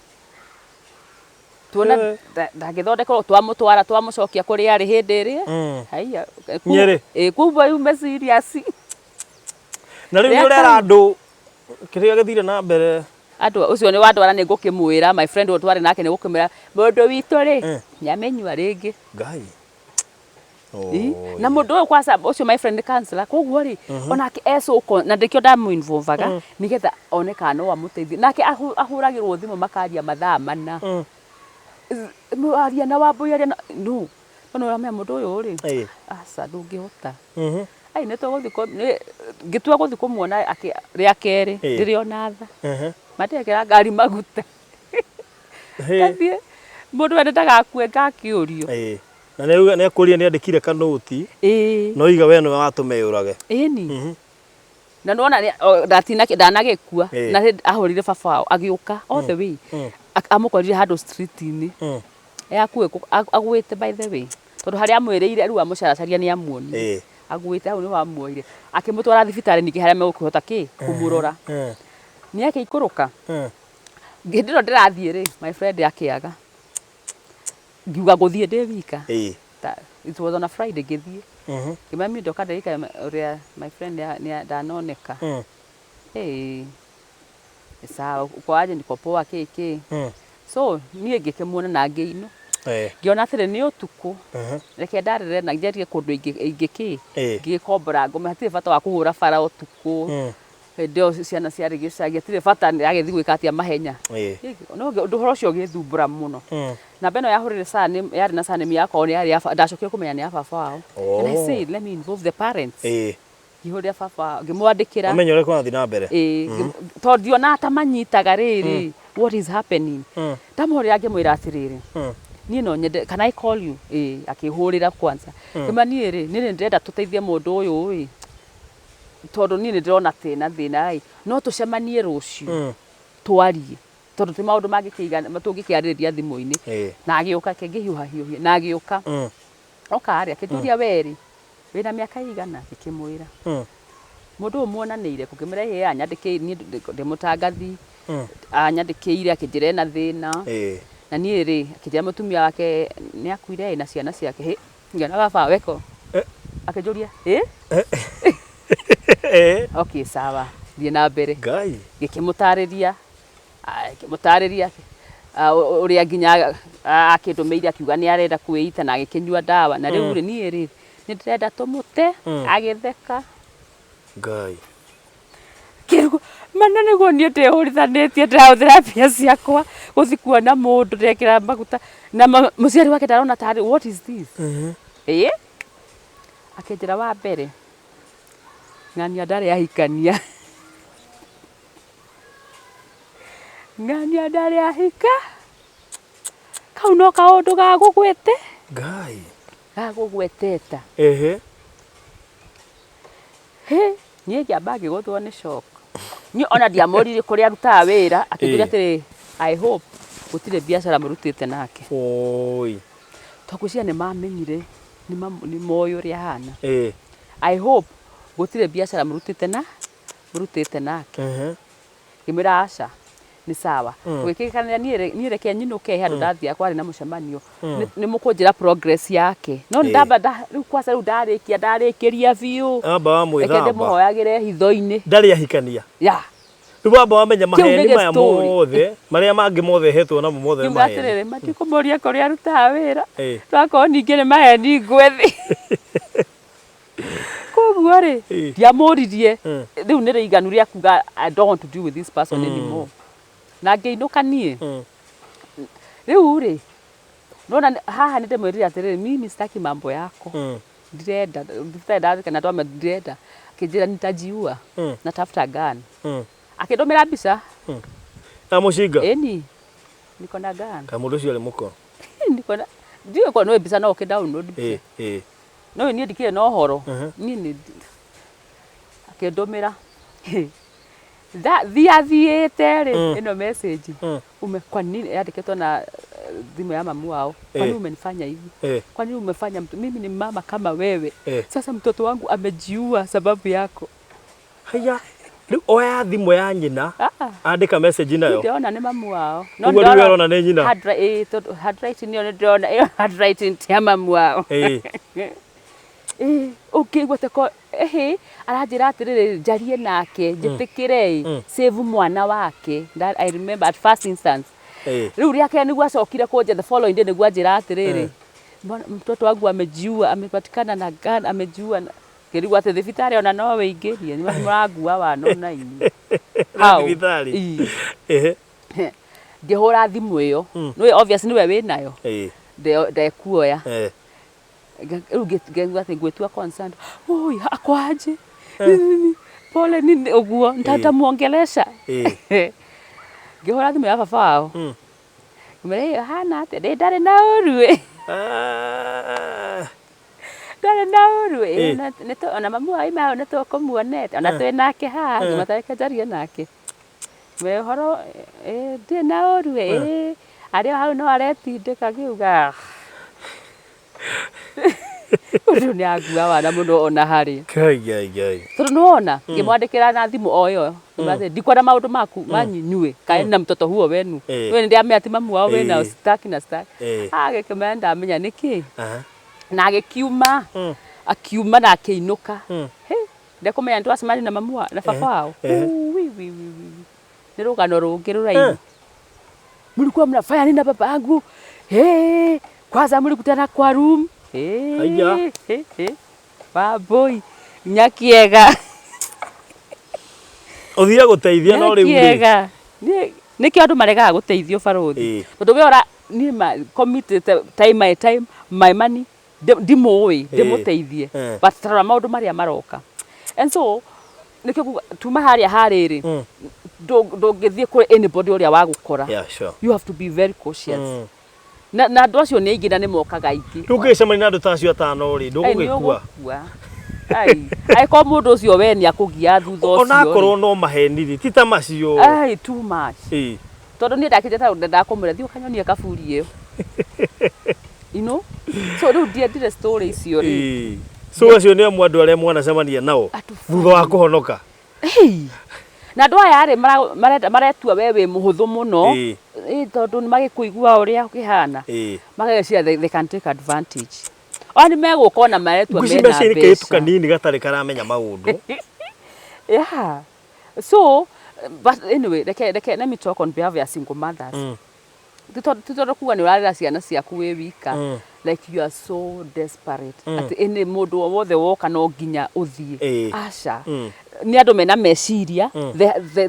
Tuona ndangĩthondekwo, twamũtwara, twamũcokia kũrĩa arĩ hĩndĩ ĩrĩa. Haiya. Nyĩrĩ. Ĩ kuma yume serious. Na rĩu nĩ Rĩa ũrera andũ kĩrĩa gĩthire na mbere? Andũ ũcio nĩ wandwara, nĩ ngũkĩmwĩra my friend ũyũ twarĩ nake, nĩ gũkĩmwĩra mũndũ witũ rĩ, nĩ amenyua rĩngĩ. Ngai. Ĩ, na mũndũ ũyũ kwanza ũcio my friend nĩ counselor, koguo rĩ, onake ecũko na ndĩkĩo ndamũ-involvaga nĩgetha one kana no amũteithie. Nake ahũragĩrwo thimũ makaria mathaa 4. Aria na Wambũi, aria na no no ũramenya mũndũ ũyũ rĩ, aca, ndũngĩhota. Ai, nĩ tũgũthiĩ ngĩtua gũthiĩ kũmuona rĩa kerĩ. Ndĩrĩ ona tha mandekĩra ngari maguta, ngathiĩ mũndũ wene ndagakue ngakĩũrio. Na nĩ akũria nĩ andĩkire kanũti. No iga we nĩwe watũma yũrage. Ĩni na nĩwona ndatinagĩkua. Na hĩndĩ ahũrire baba wao agĩũka all the way. Amũkorire handũ street-inĩ akuĩ agwĩte, by the way, tondũ harĩa amwĩrĩire rĩu amũcaracaria nĩ amuonire agwĩte hau, nĩho amuoire akĩmũtwara thibitarĩ, ningĩ harĩa megũkĩhota kĩ kũmũrora. Nĩ akĩikũrũka. Hĩndĩ ĩno ndĩrathiĩ rĩ, my friend akĩaga, ngiuga ngũthiĩ ndĩ wika. It was on a Friday ngĩthiĩ. Ngĩmwĩra niĩ ndoka ndĩrĩka ũrĩa my friend ndanoneka. Hey, sawa, uko aje? Niko poa, kĩ kĩ. So niĩ ngĩkĩmuona na ngĩinũ, ngĩona atĩrĩ nĩ ũtukũ, reke ndarĩre na njarie kũndũ ingĩkĩ ngĩgĩkombora ngome, hatirĩ bata wa kũhũra bara ũtukũ. Hĩndĩ ĩyo ciana ciarĩ gĩcagi, hatirĩ bata agĩthiĩ gwĩka atĩa mahenya. No ũndũ ũhoro ũcio ũgĩthumbũra mũno. Namba ĩno yahũrĩre surname, yarĩ na surname yakwa, nĩ yarĩ ya ndacokire kũmenya nĩ ya baba wao. And I said, let me involve the parents. Ngĩhũrĩra baba wao, ngĩmwandĩkĩra. Ũmenye ũrĩa kũrathiĩ na mbere. Ĩĩ, tondũ ndionaga ta manyitaga rĩrĩ what is happening. Ndamũhũrĩra, ngĩmwĩra atĩrĩrĩ, niĩ no nyende, can I call you? Ĩĩ, akĩhũrĩra kwanza. Ngĩmwĩra niĩ rĩ, niĩ nĩ ndĩrenda tũteithie mũndũ ũyũ ĩ, tondũ niĩ nĩ ndĩrona tĩna thĩna ĩ, no tũcemanie rũciũ twarie, tondũ ti maũndũ mangĩkĩigana tũngĩkĩarĩrĩria thimũ-inĩ. Na agĩũka, kĩngĩhiũha hiũhia na agĩũka. Oka rĩ, akĩnjũria, we rĩ, wĩna mĩaka ĩigana? Ngĩkĩmwĩra. Mũndũ ũyũ muonanĩire kũ? Ngĩmwĩra ĩĩ, anyandĩkĩire, niĩ ndĩ mũtangathi. Anyandĩkĩire akĩnjĩra ena thĩna. Na niĩ rĩ, akĩnjĩra mũtumia wake nĩ akuire ĩ, na ciana ciake. Hĩ, ngĩona baba weko. Akĩnjũria ĩ. Okay, sawa, thiĩ na mbere. Ngai. Ngĩkĩmũtarĩria, ngĩmũtarĩria ũrĩa nginya akĩndũmĩire akiuga nĩ arenda kwĩita na agĩkĩnyua ndawa, na rĩu rĩ, niĩ rĩ, Nĩ ndĩrenda tũmũte. Agĩtheka. Ngai. Kĩrugo mana nĩguo niĩ ndĩhũrithanĩtie, ndĩrahũthĩra mbia ciakwa gũthiĩ kuona mũndũ, ndĩrekĩra maguta na mũciari wake ndarona tarĩ what is this. Ĩĩ, akĩnjĩra wa mbere, ng'ania ndarĩ ahikania, ng'ania ndarĩ ahika, kau no kaũndũ ga gũgwĩte. Ngai. Ga gũgweteta. Ehe. Hĩ, niĩ ngĩamba ngĩgũthwo nĩ shock. Niĩ ona ndiamũririe kũrĩa arutaga wĩra, akĩnjĩra atĩrĩ, I hope gũtirĩ biacara mũrutĩte nake. Oi. Tondũ ngwĩciria nĩ mamenyire, nĩ moĩ ũrĩa ahana. I hope gũtirĩ biacara mũrutĩte na, mũrutĩte nake. Ngĩmwĩra aca, nĩ sawa. Tũgĩkĩkanĩra niĩ reke nyinũke, he handũ ndathiaga kwarĩ na mũcemanio. Nĩ mũkũnjĩra progress yake. No nĩ ndamba rĩu kwanza rĩu ndarĩkia ndarĩkĩria biũ. Wamba Reke wamwĩthamba. ndĩmũhoyagĩre hitho-inĩ. Ndarĩ ahikania. Yeah. Rĩu wamba wamenya Kĩu nĩ maheni maya gĩstory. mothe, marĩa mangĩ mothe hetwo namo mothe nĩ Ngiuga maheni. atĩrĩrĩ, matikũmũria kũrĩa arutaga wĩra. Twakorwo ningĩ nĩ maheni ngwethi. Koguo rĩ, ndiamũririe. Rĩu nĩ rĩiganu rĩa kuga I don't want to deal with this person anymore. Na ngĩinũka niĩ. Rĩu rĩ, nĩwona haha nĩ ndĩmwĩrire atĩrĩrĩ, mimi sitaki mambo yako. Ndirenda, thibitarĩ ndathika na ndwamwĩra ndirenda. Akĩnjĩra nitajiua, natafuta gun. Akĩndũmĩra mbica. Na mũcinga? Ĩni, niko na gun. Kaĩ mũndũ ũcio arĩ mũkora? Niko na, ndiũĩ korwo nĩũĩ mbica no ũkĩ download mbica. Ĩĩ. No niĩ ndikĩrĩ na ũhoro. Niĩ nĩ akĩndũmĩra. Thiĩ athiĩte rĩ, ĩno message. Ume, kwa nini yandĩkĩtwo na thimũ ya mamu wao. Kwa nini umenifanya hivi? Kwa nini umefanya mtu, mimi ni mama kama wewe. Sasa mtoto wangu amejiua sababu yako. Haiya, rĩu oya thimũ ya nyina, andĩka message nayo. Ndĩrona nĩ mamu wao. No Ũguo rĩu ũrona nĩ nyina? Ĩĩ, tondũ handwriting ĩyo nĩ ndĩrona ĩyo handwriting ti ya mamu wao. Ĩĩ, ũngĩigua ta ko ĩhĩ, aranjĩra atĩrĩrĩ njarie nake, njĩtĩkĩre ĩ, save mwana wake. That I remember at first instance. Rĩu rĩa kerĩ nĩguo acokire kũnjĩra the following day nĩguo anjĩra atĩrĩrĩ, mtoto wangu amejiua, amepatikana na gun, amejiua. Ngĩrigwo atĩ thibitarĩ ona no wĩingĩrie, nĩ mũrangua wana ona inyuĩ. How? Thibitarĩ? Ii. Ngĩhũra thimũ ĩyo, nĩũĩ obvious nĩwe wĩnayo, ndekuoya. Rĩu ngĩigua atĩ ngwĩtua concerned, oi ako aje? Pole nini ũguo, nitamuongelesha. Ngĩhũra thimũ ya baba wao, ngĩmwĩra ĩ hana atĩa? Ndĩ ndarĩ na ũru ĩ. Ndarĩ na ũru ĩ, ona mamu wao auma hau nĩtũkũmuonete, ona twĩ nake haha, ngĩmwĩra ta reke njarie nake. We ũhoro ndirĩ na ũru ĩ, arĩ o hau no aretindĩka ngiuga ũndũ nĩ angua wana mũno ona harĩ. Ngai ngai ngai. Tondũ nĩwona ngĩmwandĩkĩra na thimũ o ĩyo, ndikwenda maũndũ maku manyu inyuĩ, kaĩ na mtoto huo wenu. Nĩũĩ nĩndĩramenya ti mamu wao wĩnao, sitaki na sitaki. Agĩkĩmenya nĩndamenya nĩkĩ. Na agĩkiuma, akiuma na akĩinũka. Hĩ, ndekũmenya nĩtwacemania na mamu wao, na baba wao. Wi wi wi wi. Nĩ rũgano rũngĩ rũraihu. Mlikuwa mnafanya nini na baba yangu? Hey, kwanza mlikutana kwa room. Hey, hey, hey. Wambũi, nyakiega. Ũthire gũteithia no rĩu rĩ. Nyakiega. Nĩkĩo andũ maregaga gũteithio barũthi. Tondũ we ora niĩ ma committed time my time my money ndimũĩ ndĩmũteithie. But tarora maũndũ marĩa maroka. And so nĩkĩo nguga tuma harĩa harĩrĩ ndũngĩthiĩ kũrĩ anybody ũrĩa wagũkora. Yeah, sure. You have to be very cautious. Na andũ acio nĩ aingĩ na nĩ mokaga aingĩ. Rĩu ũngĩgĩcemania na andũ ta acio atano rĩ, ndũgũgĩkua. Nĩ ũgũkua. Ai, angĩkorwo mũndũ ũcio we nĩ akũgia thutha ũcio. Onakorwo no maheni rĩ, ti ta macio. Ai, too much. Tondũ niĩ ndakĩte ta ndendaga kũmwĩra thiĩ ũkanyonie kaburi ĩyo. You know? So rĩu ndiendire story icio rĩ. So acio nĩ amwe andũ arĩa mwanacemania nao thutha wa kũhonoka. Na andũ aya rĩ maretua we wĩ mũhũthũ mũno. Tondũ nĩ magĩkũigua ũrĩa ũkĩhana. Mageciria they can take advantage. Ona nĩ megũka ona maretua mena mbeca. Ngwĩciria nĩ kairĩtu kanini gatarĩ karamenya maũndũ. Yeah. So, but anyway, reke, let me talk on behalf ya single mothers. Ti tondũ kuga nĩ ũrarera ciana ciaku wĩ wika, like you are so desperate atĩ ĩnĩ mũndũ o wothe woka no nginya ũthiĩ. Aca. Nĩ andũ mena meciria,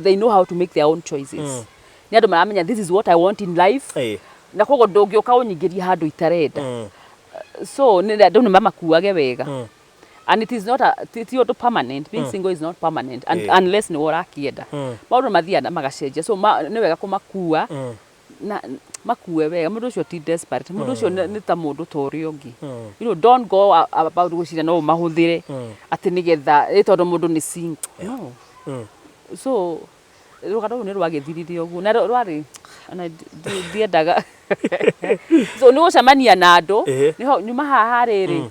they know how to make their own choices. Nĩ andũ maramenya, "This is what I want in life." Na koguo ndũngĩũka ũnyingĩrie handũ itarenda. So nĩ andũ nĩ mamakuage wega, and it is not a ti ũndũ permanent. Being single is not permanent and, unless nĩ we ũrakĩenda. Maũndũ mathiaga na magacenjia, so nĩ wega kũmakua na makue wega. Mũndũ ũcio ti desperate, mũndũ ũcio nĩ ta mũndũ ta ũrĩa ũngĩ. Don't go about gwĩciria no ũmahũthĩre atĩ nĩgetha ĩ tondũ mũndũ nĩ single, no. So rũgano rũu nĩ rwagĩthirire ũguo na rwarĩ ona ndiendaga. So nĩ gũcemania na andũ. Nĩho nyuma haha rĩrĩ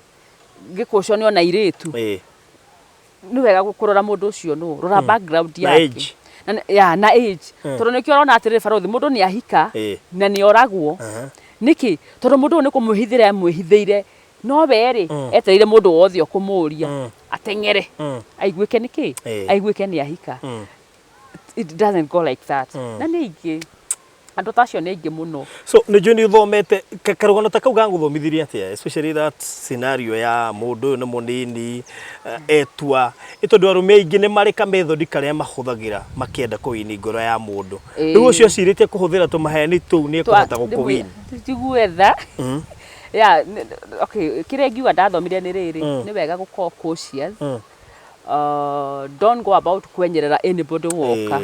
ngĩkũcio nĩ ona airĩtu. Nĩ wega kũrora mũndũ ũcio nũ, rora background Na yake. Age. Ya na age, tondũ nĩkĩo ũrona atĩrĩrĩ, barothi, mũndũ nĩ ahika na nĩ oragwo. Nĩkĩ? Tondũ mũndũ ũyũ nĩ kũmwĩhithĩra amwĩhithĩire, no we rĩ, etereire mũndũ wothe ũkũmũria ateng'ere aiguĩke nĩkĩ, aiguĩke nĩ ahika. It doesn't go like that. Na nĩ aingĩ andũ ta acio, nĩ aingĩ mũno. So nĩ njũĩ nĩ ũthomete karũgano ta kau gagũthomithirie atĩa, especially that scenario ya mũndũ ũyũ nĩ mũnini, etua ĩ tondũ arũme aingĩ nĩ marĩ kamethodi karĩa mahũthagĩra makĩenda kũwini ngoro ya mũndũ. Rĩu ũcio acirĩtie kũhũthĩra tũmaheni tũu nĩ ekũhota gũkũwini? Tiguetha ya okay, kĩrĩa ingiuga ndathomire nĩ rĩrĩ: nĩ wega gũkorwo cautious. Don't go about kwenyerera anybody woka.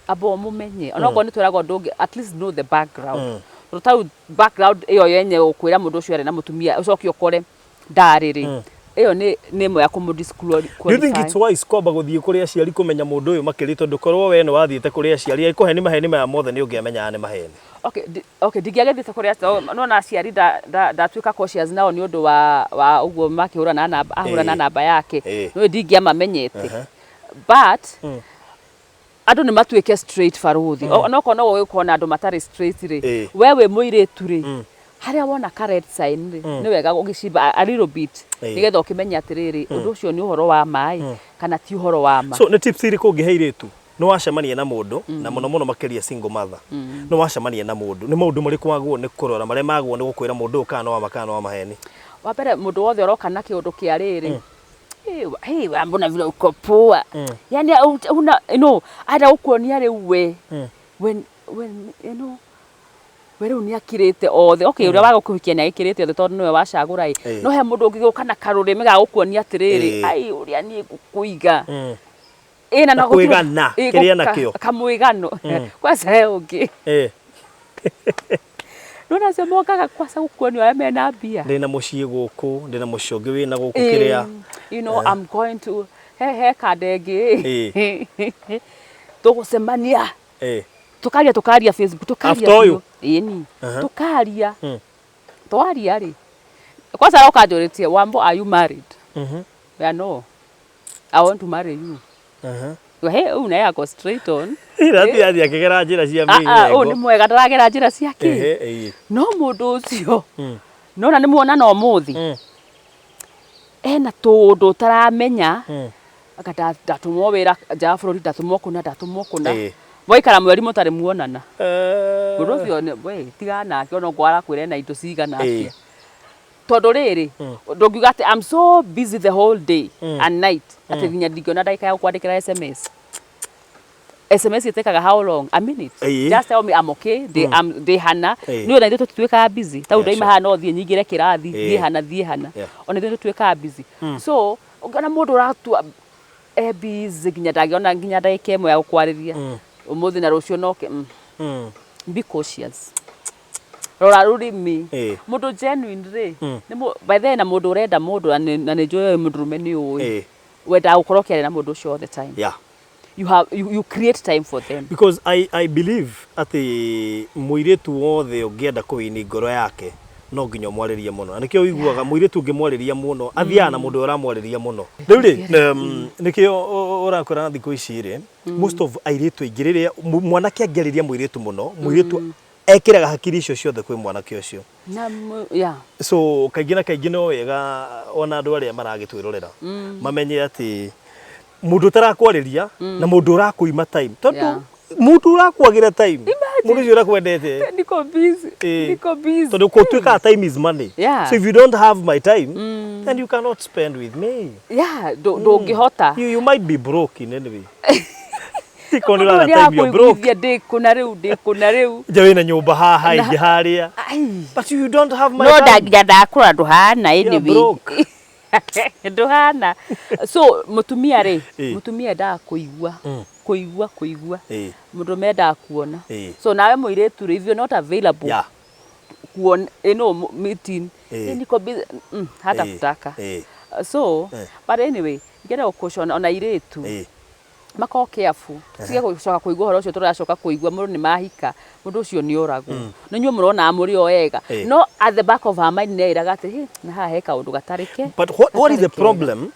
Amba ũmũmenye, onokorwo nĩ twĩragwo ndũngĩ, at least know the background. Tondũ tau background ĩyo yenye gũkwĩra mũndũ ũcio arĩ na mũtumia, ũcoke ũkore ndarĩ rĩ, ĩyo nĩ ĩmwe ya kũmũ Do you think it's wise kwamba gũthiĩ kũrĩ aciari kũmenya mũndũ ũyũ makĩria? Tondũ korwo we nĩ wathiĩte kũrĩ aciari aikũheni maheni maya mothe, nĩ ũngĩamenyaga nĩ maheni. Okay, okay, ndingĩagĩthiĩte kũrĩ acio, nona aciari ndatuĩka cautious nao nĩ ũndũ wa ũguo makĩhũra na namba, ahũra na namba yake. No ndingĩamamenyete, but andũ nĩ matuĩke straight, baruthi. Onokorwo no gũgĩkorwo na andũ matarĩ straight rĩ, we wĩ mũirĩtu rĩ, harĩa wona ka red sign rĩ, nĩ wega ũgĩcimba a little bit, nĩgetha ũkĩmenye atĩrĩrĩ, ũndũ ũcio nĩ ũhoro wa maĩ kana ti ũhoro wa ma. So nĩ tips irĩkũ ũngĩhe airĩtu? Nĩ wacemania na mũndũ, na mũno mũno makĩria single mother, nĩ wacemania na mũndũ, nĩ maũndũ marĩkũ wagĩrĩirwo nĩ kũrora marĩa magĩrĩirwo nĩ gũkwĩra mũndũ ũyũ kana nĩ wa ma kana nĩ wa maheni? Wa mbere, mũndũ wothe ũroka na kĩũndũ kĩa rĩrĩ, "Hey, hey, mbona vile uko poa," yani una no ada gũkuonia rĩu we when you know we rĩu nĩ akirĩte othe. Okay, ũrĩa wa gũkũhikia nĩ agĩkĩrĩte othe tondũ nĩwe wacagũra ĩ. No he mũndũ ũngĩgũka na karũrĩmĩ ga gũkuonia atĩrĩrĩ, "Ai, ũrĩa niĩ ngũkũiga ĩna Na kwĩgana, kĩrĩa nakĩo. Kamwĩgano kwanza he ũngĩ. Nona acio mokaga kwaca gũkuonia ũrĩa mena mbia. Ndĩna mũciĩ gũkũ, ndĩna mũciĩ ũngĩ wĩna gũkũ kĩrĩa. I'm going to he kanda ĩngĩ tũgũcemania, tukaria tukaria Facebook, tukaria. After ũyũ? Biũ. Ĩni. Tukaria, twaria rĩ, kwanza aroka anjũrĩtie, "Wambo, are you married?" Yeah, "No, I want to marry you." He ũyũ naye ako straight on. Irathi akĩgera njĩra cia Ah, ah, ũyũ nĩ mĩrengo. Mwega ndaragera njĩra ciake. No mũndũ ũcio nona nĩ muonana ũmũthĩ, ena tũũndũ ũtaramenya. Anga ndatũmwo wĩra nja wa bũrũri, ndatũmwo kũna, ndatũmwo kũna. Waikara mweri mũtarĩ muonana, mũndũ ũcio we tigana nake, ona okorwo arakwĩra ena indo cigana atĩa. Tondũ rĩrĩ, ndũngiuga atĩ I'm so busy the whole day and night atĩ nginya ndingĩona ndagĩka ya gũkwandĩkĩra SMS. SMS ĩtĩkaga how long? A minute. Just tell me I'm okay, ndĩ ndĩ hana. Nĩ ona ithuĩ tũtituĩkaga busy tau. Ndaima haha no thiĩ nyingĩre kĩrathi, thiĩ hana, thiĩ hana. Ona ithuĩ tũtuĩkaga busy. So ũngĩona mũndũ ũratua e busy nginya ndangĩona nginya ndagĩka ĩmwe ya gũkwarĩria ũmũthĩ na rũciũ noke, be cautious, rora rũrĩmĩ. Mũndũ genuine rĩ, nĩ by the way, na mũndũ ũrenda mũndũ, na nĩ njũĩ mũndũrũme nĩ ũĩ, wendaga gũkorwo ũkĩaria na mũndũ ũcio all the time. You create time for them. Because I believe atĩ mũirĩtu wothe ũngĩenda kũwini ngoro yake no nginya ũmwarĩrie mũno, na nĩkĩo ũiguaga mũirĩtu ũngĩmwarĩria mũno athiaga na mũndũ ũrĩa ũramwarĩria mũno. Rĩu rĩ, nĩkĩo ũrakora thikũ ici rĩ, most of airĩtu aingĩ, rĩrĩa mwanake angĩarĩria mũirĩtu mũno, mũirĩtu ekĩraga hakiri icio ciothe kwĩ mwanake ũcio. Na yeah. So kaingĩ na kaingĩ no wega ona andũ arĩa maragĩtwĩrorera mamenye atĩ mũndũ ũtarakwarĩria na mũndũ ũrakũima time, tondũ Mũndũ ũrakwagĩra time, mũndũ ũcio ũrakwendete. Niko busy. Niko busy. Tondũ gũtuĩkaga time is money. So if you don't have my time, then you cannot spend with me. Yeah, ndũngĩhota. You might be broke in any way. Iko nĩ ũraga time, you're broke. Ndĩ kũna rĩu, ndĩ kũna rĩu. Nja wĩna nyũmba haha, ĩngĩ harĩa. Ai. But you don't have my No time. nginya ndakũra ndũhana. You're Anyway, broke. Ndũhana. So mũtumia rĩ, mũtumia endaga kũigua, kũigua, kũigua. Mũndũ mendaga kuona. So nawe mũirĩtu rĩ, if you're not available kuona ĩno meeting, niko busy, hata kutaka. So but anyway, ngĩenda gũkũcona ona airĩtu makorwo careful, tige gũcoka kũigua ũhoro ũcio tũracoka kũigua mũndũ nĩ mahika, mũndũ ũcio nĩ oragwo. Nĩ inyuĩ mũronaga mũrĩ o ega, no at the back of her mind nĩ eĩraga atĩ, "Hĩ, na haha he kaũndũ gatarĩ ke." But what is the gatarĩ kega. Problem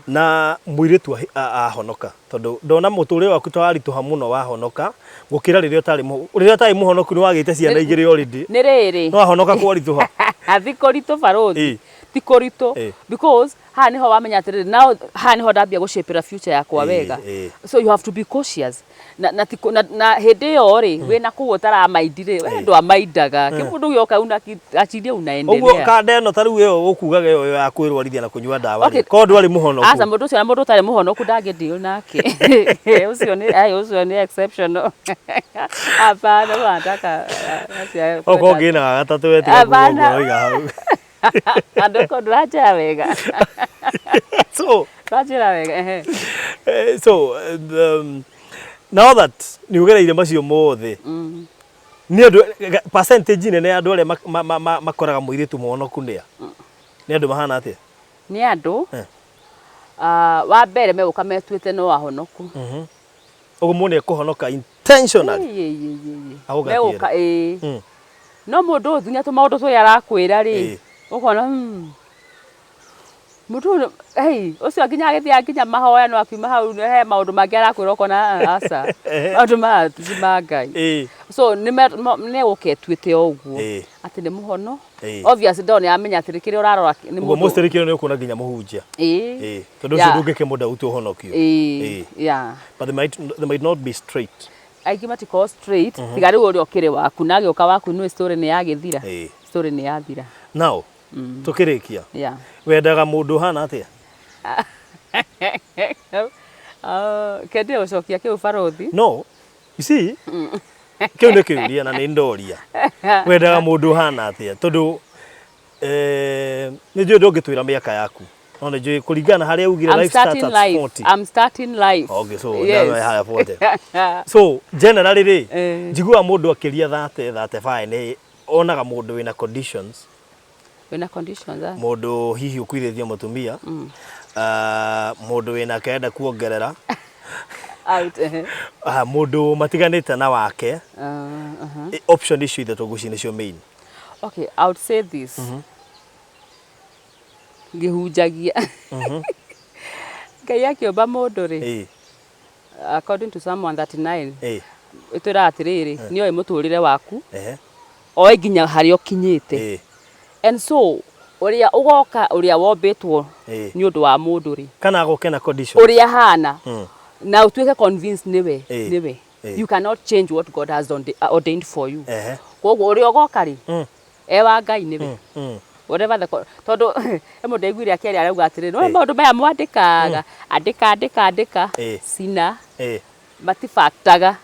na mũirĩtu ahonoka? Tondũ ndona mũtũrĩre waku ta waritũha mũno wahonoka gũkĩra rĩrĩa ũtarĩ rĩrĩa ũtarĩ mũhonoku. Nĩ wagĩte ciana igĩrĩ already. Nĩ rĩrĩ. No wahonoka kwaritũha. Ti kũritũ, barũthi. Ti kũritũ, because haha nĩho wamenya atĩrĩrĩ, now haha nĩho ndambia gũshapĩra future yakwa wega. So you have to be cautious na, ti na hĩndĩ ĩyo rĩ wĩna kũu ũtaramaindi rĩ, we ndwamaindaga kĩmũndũ gĩoka una achilie Ũguo unaendelea. Kanda ĩno ta rĩu ĩyo ũkugaga ĩyo ya kwĩrwarithia na kũnyua ndawa Okay. rĩ, korwo ndwarĩ mũhonoku. Aca, mũndũ ũcio na mũndũ ũtarĩ mũhonoku ndangĩ deal nake. Ũcio nĩ ai, ũcio nĩ exceptional. Hapana, huwa nataka Okorwo ngĩna wa gatatũ wetiga kuga Hapana. ũguo ũroiga hau. Andũ ko ndũranjĩra wega. So Ndũranjĩra wega, ehe. So now that nĩ ũgereire macio mothe, nĩ andũ percentage nene ya andũ arĩa makoraga mũirĩtu mũhonoku nĩa nĩ andũ mahana atĩa? Nĩ andũ wa mbere megũka metuĩte no ahonoku. Ũguo mũndũ nĩ ekũhonoka intentionally. Ĩ, ĩ, ĩ, ĩ, ĩ. Agũgatĩra. Megũka ĩ. No mũndũ ũyũ nginya tũmaũndũ tũrĩa arakwĩra rĩ, ũkona mũndũ ũyũ, hey, ũcio nginya agĩthiaga nginya mahoya no akiuma hau he maũndũ mangĩ arakwĩra ũkona, "Ah, aca, maũndũ maya ti ma Ngai." So nĩ egũka etuĩte o ũguo atĩ nĩ mũhono. Obvious ndo nĩ amenya atĩrĩ kĩrĩa ũrarora nĩ Ũguo mũndũ. Mostly kĩo nĩ ũkuona nginya mũhunjia. Tondũ ũcio ndũngĩkĩmũnda ũtue ũhonokio. But they might not be straight. Aingĩ matikorwo straight, tiga rĩu ũrĩa ũkĩrĩ waku na agĩũka waku nĩ story nĩ yagĩthira. Story nĩ yathira. Now tũkĩrĩkia, wendaga mũndũ ũhana atĩa? Kendire gũcokia kĩu, barũthi. No you see, kĩu nĩ kĩũria na nĩ ndoria, wendaga mũndũ ũhana atĩa? Tondũ nĩ njũĩ ndũngĩtwĩra mĩaka yaku, no nĩ njũĩ kũringana na harĩa ugire I'm life starts starting at life. 40. I'm starting life. Okay, so Yes. yes. Haya, 40. So generally rĩ, njiguaga mũndũ akĩria 30, 35 nĩ onaga mũndũ wĩna conditions. Wĩna conditions, ah. Mũndũ hihi ũkuithĩtie mũtumia, mũndũ wĩna akenda kuongerera. Out, eh. Mũndũ matiganĩte na wake. Option icio ithatũ ngwĩciria nĩcio main. Okay, I would say this. Ngĩhunjagia. Ngai akĩũmba mũndũ rĩ, according to Psalm 139, ĩtwĩraga atĩrĩrĩ, nĩ oĩ mũtũrĩre waku, oĩ nginya harĩa ũkinyĩte. And so, ũrĩa ũgoka, ũrĩa wombĩtwo nĩ ũndũ wa mũndũ rĩ, Kana agoke na condition. Ũrĩa hana, na ũtuĩke convinced nĩwe, nĩwe. You cannot change what God has ordained for you. Koguo ũrĩa ũgoka rĩ, e wa Ngai nĩwe. Whatever the tondũ he mũndũ aiguire akĩaria arauga atĩrĩrĩ, no maũndũ maya mwandĩkaga, andĩka, andĩka, andĩka, cina matibactaga.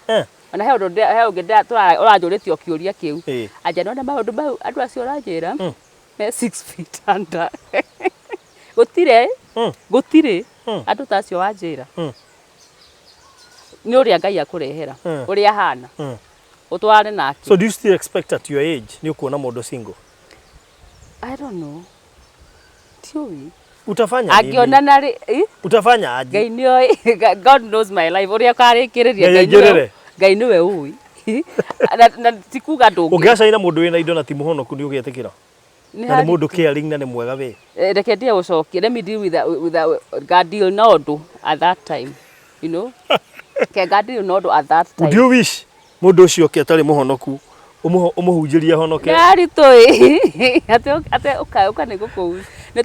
Ona he ũndũ he ũngĩ ũranjũrĩtie o kĩũria kĩu. Anja nona maũndũ mau andũ acio ũranjĩra me 6 feet under, gũtirĩ, gũtirĩ andũ ta acio wanjĩra. Nĩ ũrĩa Ngai akũrehera, ũrĩa ahana, ũtwarane nake. So do you still expect at your age nĩ ũkuona mũndũ single? I don't know, tiũĩ. Utafanya nini? Angĩonana rĩ, ĩ? Utafanya aje? Ngai nĩoĩ. God knows my life ũrĩa ũkarĩkĩrĩria. Ngai Ngai nĩwe. aingĩrĩre. Ngai nĩwe ũĩ na ti kuga ndũngĩ. Ũngĩgacaina mũndũ wĩna indo na ti mũhonoku, nĩ ũgĩtĩkĩra? Nĩ Na nĩ mũndũ haritũ. caring na nĩ mwega we. Reke ndige gũcokia. Let me deal with a deal na ũndũ at that time. Ke nga deal na ũndũ at that Would time. you wish mũndũ ũcio oke atarĩ mũhonoku, ũmũhunjĩrie ahonoke? Nĩ haritũ ĩ, atĩ ũka ũka nĩ gũkũ nĩ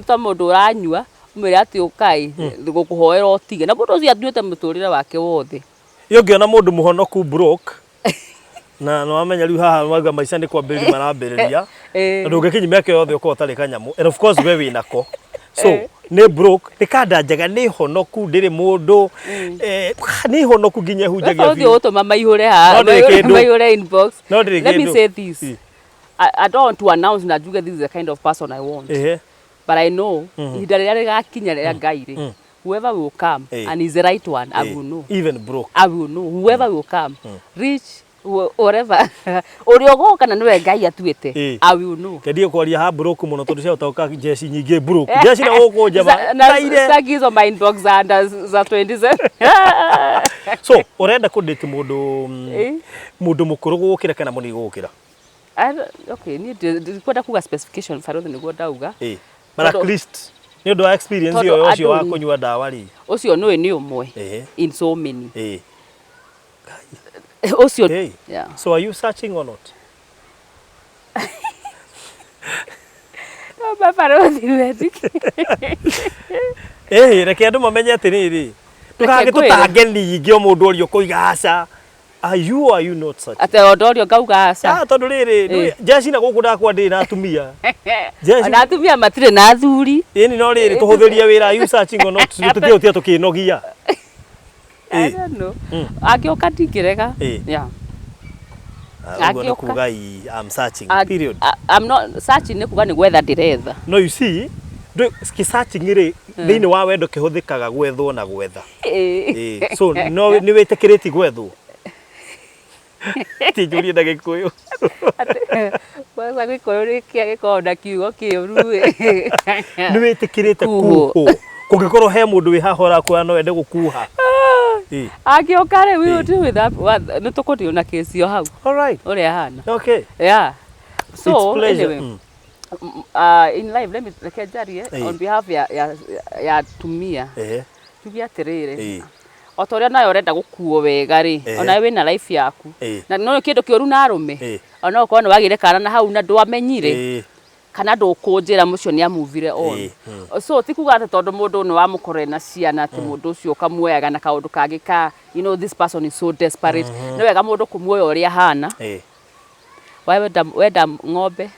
ta mũndũ ũranyua ũmwĩre atĩ ũkai gũkũhoera ũtige, na mũndũ ũcio atuĩte mũtũrĩre wake wothe. Ĩ ũngĩona mũndũ mũhonoku broke na nĩ wamenya rĩu haha wauga maica nĩ kwambĩrĩria marambĩrĩria, na ndũngĩkinyia mĩaka yothe ũkorwo ũtarĩ kanyamũ, and of course we wĩnako, so nĩ broke, nĩ kanda njega, nĩ honoku, ndĩrĩ mũndũ, nĩ honoku nginya ĩhunjagia Ũthiĩ biũ. ũtũma maihũre haha, No ndĩrĩ maihũre kĩndũ. maihũre inbox. No ndĩrĩ Let me kĩndũ. say this. I don't want to announce na njuge this is the kind of person I want. But I know ihinda rĩrĩa rĩgakinya rĩa Ngai rĩ, whoever will come and is the right one, I will know. Even broke. I will know whoever will come, rich, whatever, ũrĩa ũgoka na nĩwe Ngai atuĩte, I will know. Kendie kwaria ha broke mũno tondũ cia ũtaũka jeshi nyingĩ broke. Jeshi na gũkũ nja Na taire. sitaki hizo my inbox za 27. So ũrenda kũ date mũndũ mũndũ mũkũrũ gũgũkĩra kana mũnini gũgũkĩra? Okay, niĩ ndikwenda kuga specification, barothi, nĩguo ndauga. But at least nĩ ũndũ wa experience Tondũ ĩyo ũcio wa andũ- kũnyua ndawa rĩ. Ũcio nĩũĩ nĩ ũmwe in so many. Ũcio Hey. yeah. So are you searching or not? Barothi wetiki. Reke andũ mamenye atĩrĩrĩ. Reke ngwĩre. Ndũgagĩtũtange ningĩ o mũndũ ũrĩa ũkũiga aca. Are you or are you not searching? Atĩ o ndorio ngauga aca. Ah, tondũ rĩrĩ, jeshi na gũkũ ndakwa ndĩ na atumia. Jeshi Ona atumia matirĩ na athuri. Ĩni no rĩrĩ, tũhũthĩrie wĩra, are you searching or not? Tũtige gũtiga tũkĩnogia. I don't know. Angĩũka ndingĩrega. Yeah. Ah, ũguo nĩ Angĩũka. kuga I'm searching. Period. I'm not searching, nĩ kuga nĩ gwetha ndĩretha. No you see, kĩ searching rĩ, thĩinĩ wa wendo kĩhũthĩkaga gwethwo na gwetha. So no nĩ wĩtĩkĩrĩtie gwethwo? Ti njũrie na Gĩkũyũ. Kwanza Gĩkũyũ nĩkĩa gĩkoragwo na kiugo kĩũru. Nĩ wĩtĩkĩrĩte Kuhwo. kuhwo? Kũngĩkorwo he mũndũ wĩ haha ũrakwĩra no ende gũkuha. Angĩũka rĩ, we will deal with that. Nĩ tũkũdeal na case ĩyo hau All right. ũrĩa ahana. Okay. Yeah. So It's pleasure. anyway, in life, let me, reke njarie on behalf ya atumia. Tuge atĩrĩrĩ, o ta ũrĩa nawe ũrenda gũkuo wega rĩ, onawe wĩna life yaku, na no kĩndũ kĩũru na arũme, ona ũkorwo nĩ wagĩire kana na hau na ndwamenyire kana ndũkũnjĩra mũcio nĩ amuvire on. So ti kuga atĩ tondũ mũndũ nĩ wamũkorere na ciana atĩ mũndũ ũcio ũkamuoyaga na kaũndũ kangĩ ka this person is so desperate. Nĩ wega mũndũ kũmuoya ũrĩa ahana. Wenda ng'ombe,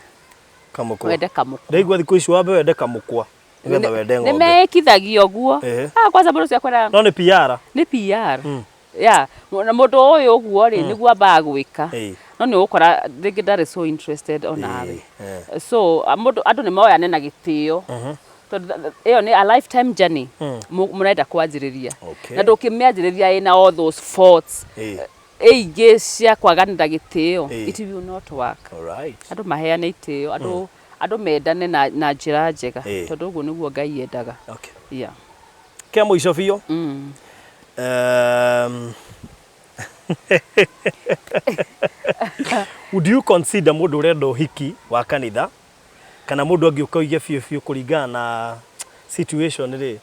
Kamũkwa. wende kamũkwa. Ndaigua thikũ ici wambe wende kamũkwa nĩgetha wende Nĩ ng'ombe. mekithagio ũguo. Ah, kwanza mũndũ ũcio akwĩra No nĩ PR. Nĩ PR. Yeah, na mũndũ ũyũ ũguo rĩ, nĩguo ambaga gwĩka, no nĩ ũgũkora rĩngĩ ndarĩ so interested onawe. So mũndũ, andũ nĩ moyane na gĩtĩo, tondũ ĩyo nĩ a lifetime journey mũrenda kwanjĩrĩria, na ndũkĩmĩanjĩrĩria ĩna all those faults ĩingĩ cia kwaganĩra gĩtĩo. It will not work. All right. Andũ maheane itĩo, andũ mendane na njĩra njega, tondũ ũguo nĩguo Ngai endaga. Yeah. Kĩa mũico biũ. Would you consider mũndũ ũrenda ũhiki wa kanitha kana mũndũ angĩũka oige biũ biũ kũringana na situation rĩ,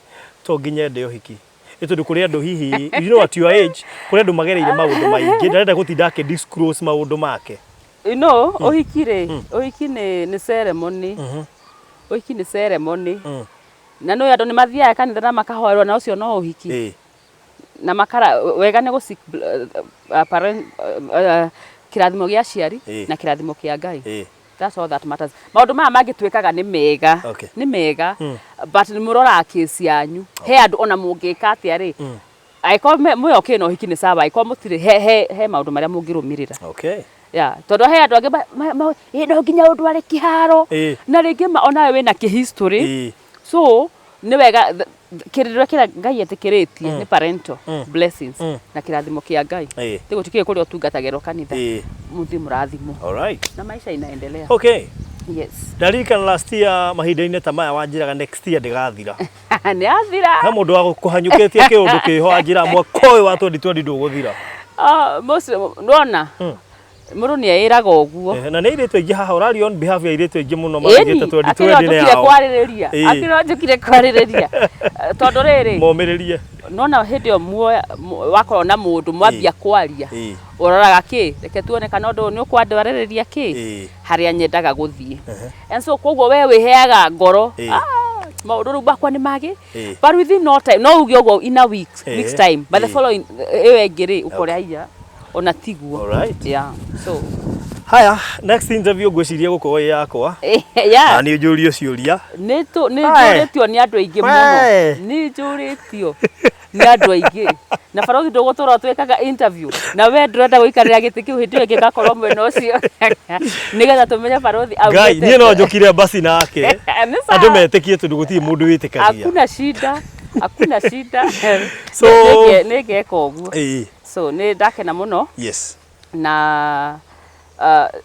to nginya ende ũhiki? Nĩ tondũ kũrĩ andũ hihi, at your age, kũrĩ andũ magereire maũndũ maingĩ, ndarenda gũtinda akĩ disclose maũndũ make. Ũhiki rĩ, ũhiki nĩ ceremony. Ũhiki nĩ ceremony. Na nĩ andũ nĩ mathiaga kanitha na makahoerwo, na ũcio no ũhiki. Na makara wega nĩ gũ seek parent, kĩrathimo gĩa aciari na kĩrathimo kĩa Ngai. That's all that matters. Maũndũ maya mangĩ twĩkaga nĩ mega. Nĩ mega. But nĩ mũroraga case yanyu. He andũ ona mũngĩka atĩa rĩ, angĩkorwo mwĩ okay na ũhiki nĩ sawa, angĩkorwo mũtirĩ, he maũndũ marĩa mũngĩrũmĩrĩra. Yeah, tondũ he andũ angĩ no nginya ũndware kĩharo. Na rĩngĩ onawe wĩna kĩhistory. So nĩ wega kĩrĩro kĩrĩa Ngai etĩkĩrĩtie nĩ parental blessings na kĩrathimo kĩa Ngai. Ti gũtikĩrĩ kũrĩa ũtungatagĩrwo kanitha. Mũthiĩ mũrathimwo. All right. Na maisha inaendelea. Yes. Ndarikana last year mahinda-inĩ ta maya wanjĩraga next year ndĩgathira. Nĩ athira. He mũndũ wa kũhanyũkĩtie kĩũndũ kĩho anjĩra mwaka ũyũ wa 2020 ndũgũthira. Ah, most nona mũndũ nĩ eĩraga ũguo. Na nĩ airĩtu aingĩ haha ũraria on behalf ya airĩtu aingĩ mũno maraugĩte Ĩni, 2020 akĩrwo nĩ njũkire yao. kwarĩrĩria. Akĩrwo njũkire kwarĩrĩria. Tondũ rĩrĩ, Momĩrĩrie. Nona hĩndĩ ĩyo wakorwo na mũndũ mwambia kwaria, ũroraga kĩ, reke tuone kana ũndũ ũyũ nĩ ũkwandwarĩrĩria kĩ harĩa nyendaga gũthiĩ. And so koguo we wĩheaga ngoro. Ah, Maũndũ rĩu makwa nĩ magĩ. Ĩĩ. But within no time, no uge ũguo in a week, Ĩĩ. week's time, but the Ĩĩ. following ĩyo ĩngĩ rĩ, ũkore aiya ona tiguo. Alright. Yeah, so Haya, next interview ngwĩciria gũkorwo ĩ yakwa. Yeah. Na nĩ ũnjũrie ciũria. Nĩ tũ nĩ Aye. njũrĩtio nĩ andũ aingĩ mũno. Aye. Nĩ njũrĩtio nĩ andũ aingĩ. Na barothi ndũgũtũra twĩkaga interview na we ndũrenda gũikarĩra gĩtĩ kĩu hĩndĩ ĩyo ĩngĩ ngakorwo mwena ũcio nĩgetha tũmenye barothi Ngai, augĩte niĩ no njũkire mbasi nake. Nĩ sawa. Andũ metĩkie tondũ gũtirĩ mũndũ wĩtĩkagia. Hakuna shida, hakuna shida. Nĩ ngeka ũguo. Ĩĩ. So nĩ ndakena mũno Yes. Na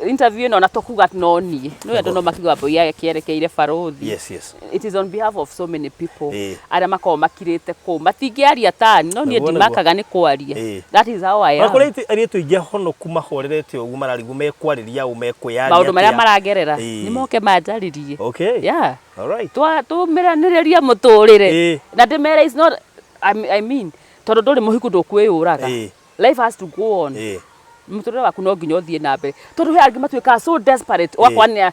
interview ĩno na tũkuga no niĩ nĩ andũ no makiuga mbũi yakĩerekeire barothi. Yes. It is on behalf of so many people Ĩĩ. arĩa makoragwo makirĩte kũu matingĩaria tani no niĩ Nĩguo, nĩguo. ndimakaga nĩ kwaria. Ĩĩ. That is how I Ona am. kũrĩ airĩtu aingĩ ahonoku mahorerete ũguo mararigwo mekwarĩria ũ, mekwĩyaria Maũndũ marĩa atĩa. maragerera Ĩĩ. nĩ moke manjarĩrie. Okay. Yeah. All right. Tũmĩranĩrĩria mũtũrĩre Ĩĩ. na ndĩmere is not I mean tondũ ndũrĩ mũhiku ndũkwĩyũraga. Ĩĩ. Life has to go on. Ĩĩ. Mũtũrĩre waku no nginya ũthiĩ na mbere tondũ he angĩ matuĩkaga so desperate ũgakora nĩ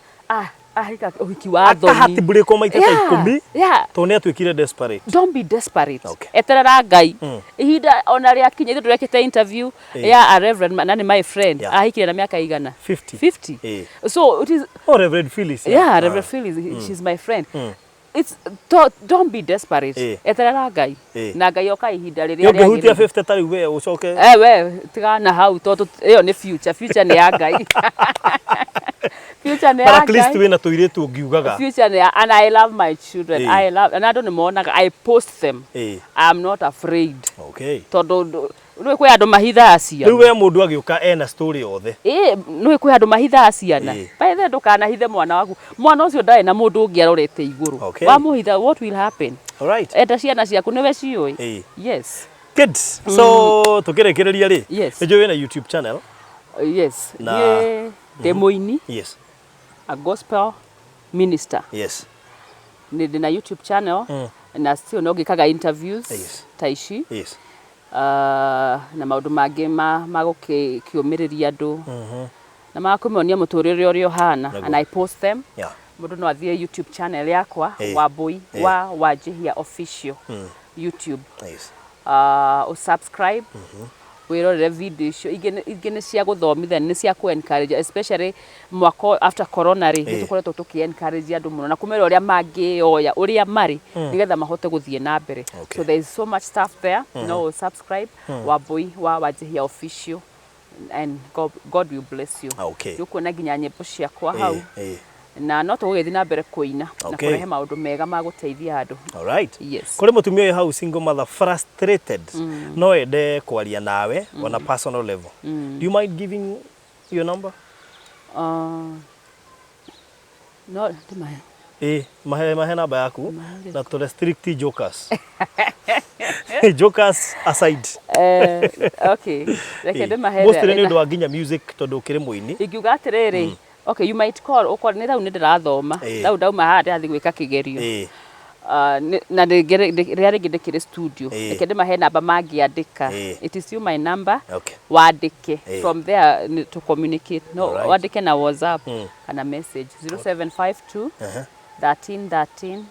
ahika ũhiki wa thoni. Akahatibũrĩkwo maita ta 10 tondũ nĩ atuĩkire desperate. Don't be desperate. Eterera Ngai ihinda ona rĩakinya. Ithuĩ tũrekĩte interview Ĩĩ. ya a reverend na nĩ my friend ahikire na mĩaka igana? 50. 50. Ĩĩ. So it is Oh, Reverend Phyllis. Yeah, Reverend Phyllis, she's my friend. It's to, don't be desperate. Ĩĩ. Eterera Ngai Ĩĩ. na Ngai oka ihinda rĩrĩa Ũngĩhutia rĩagĩrĩire. 50 ta rĩu we ũcoke. Eh, we tigana hau tondũ ĩyo nĩ future. Future nĩ ya Ngai, future nĩ But ya at least Ngai. wĩna tũirĩtu ũngiugaga. Future nĩ ya, and I love my children. Ĩĩ. I love, na andũ nĩ monaga I post them. I'm not afraid tondũ nĩ kwĩ andũ mahithaga ciana. Rĩu we mũndũ agĩũka ena story yothe. Ĩĩ, nĩ kwĩ andũ mahithaga ciana. Ĩĩ. By the way, ndũkanahithe mwana waku. Mwana ũcio ndarĩ na mũndũ ũngĩ arorete igũrũ. Wamũhitha, what will happen? All right. Enda ciana ciaku, nĩwe ciũĩ. Ĩĩ. Yes. Good. So tũkĩrĩkĩrĩria rĩ. Yes. Nĩ njũĩ wĩna YouTube channel. Yes. Na Niĩ ndĩ mũini, a gospel minister. Nĩ ndĩ na YouTube channel na still no ngĩkaga interviews ta ici na maũndũ mangĩ ma gũkĩũmĩrĩria andũ na ma kũmonia mũtũrĩre ũrĩa ũhana. And I post them. Mũndũ no athiĩ YouTube channel yakwa, Wambui wa Wanjihia Official YouTube, usubscribe, wĩrorere video icio. Ingĩ nĩ cia gũthomithania, nĩ cia kũ encourage, especially mwaka ũyũ after corona rĩ, nĩ tũkoretwo tũkĩ encourage andũ mũno na kũmera ũrĩa mangĩoya ũrĩa marĩ nĩgetha mahote gũthiĩ na mbere. So there is so much stuff there. No subscribe Wambui wa Wanjihia Official and God will bless you. Nĩũkuona nginya nyĩmbo ciakwa hau na no tũgũgĩthiĩ na mbere kũina na kũrehe maũndũ mega ma gũteithia andũ. All right. Yes. Kũrĩ mũtumia wĩ hau, single mother, frustrated, no ende kwaria nawe on a personal level. Do you mind giving your number? No ndĩmahe. Ĩĩ, mahe namba yaku Mahe. Na tũ restrict jokers. Jokers aside. Eh, okay, reke ndĩmahe. Mostly nĩ ũndũ wa nginya music tondũ ũkĩrĩ mũini. Ingiuga atĩrĩrĩ, okay, you might call ũkorwo nĩ rĩu nĩ ndĩrathoma. Rĩu ndauma haha ndĩrathiĩ gwĩka kĩgerio. Na rĩrĩa rĩngĩ ndĩkĩrĩ studio. Reke ndĩmahe namba mangĩandĩka. It is you my number. Wandĩke. From there to communicate no wandĩke na WhatsApp kana message 0752 13 13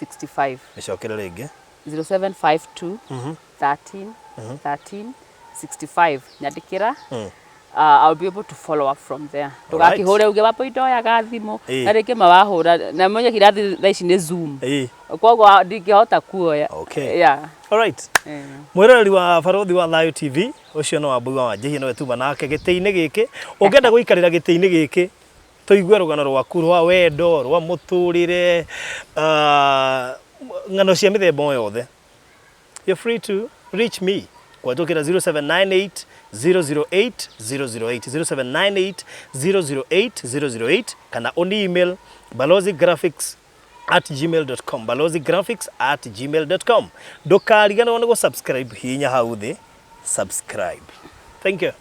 65. Mĩcokere rĩngĩ. 0752 13 13 65. Nyandĩkĩra, I'll be able to follow up from there. Ndũgakĩhũre uge wapo indoyaga thimũ. Na rĩngĩ mawahũra na menye kĩrathi thaa ici nĩ Zoom, koguo ndingĩhota kuoya. Yeah. All right. Eh. Mwĩroreri wa Barothi wa Thayo TV, ũcio no Wambui wa Wanjihia, nowe tuma nake gĩtĩ-inĩ gĩkĩ. Ũngĩenda gũikarĩra gĩtĩ-inĩ gĩkĩ tũigue rũgano rwaku rwa wendo, rwa mũtũrĩre, ng'ano cia mĩthemba o yothe, you're free to reach me kũhetũkĩra 0798 008 008, 0798 008 008, kana ũni email balozigraphics@gmail.com, balozigraphics@gmail.com. Ndũkariganĩrwo nĩ gũ subscribe, hihinya hau thĩ subscribe. Thank you.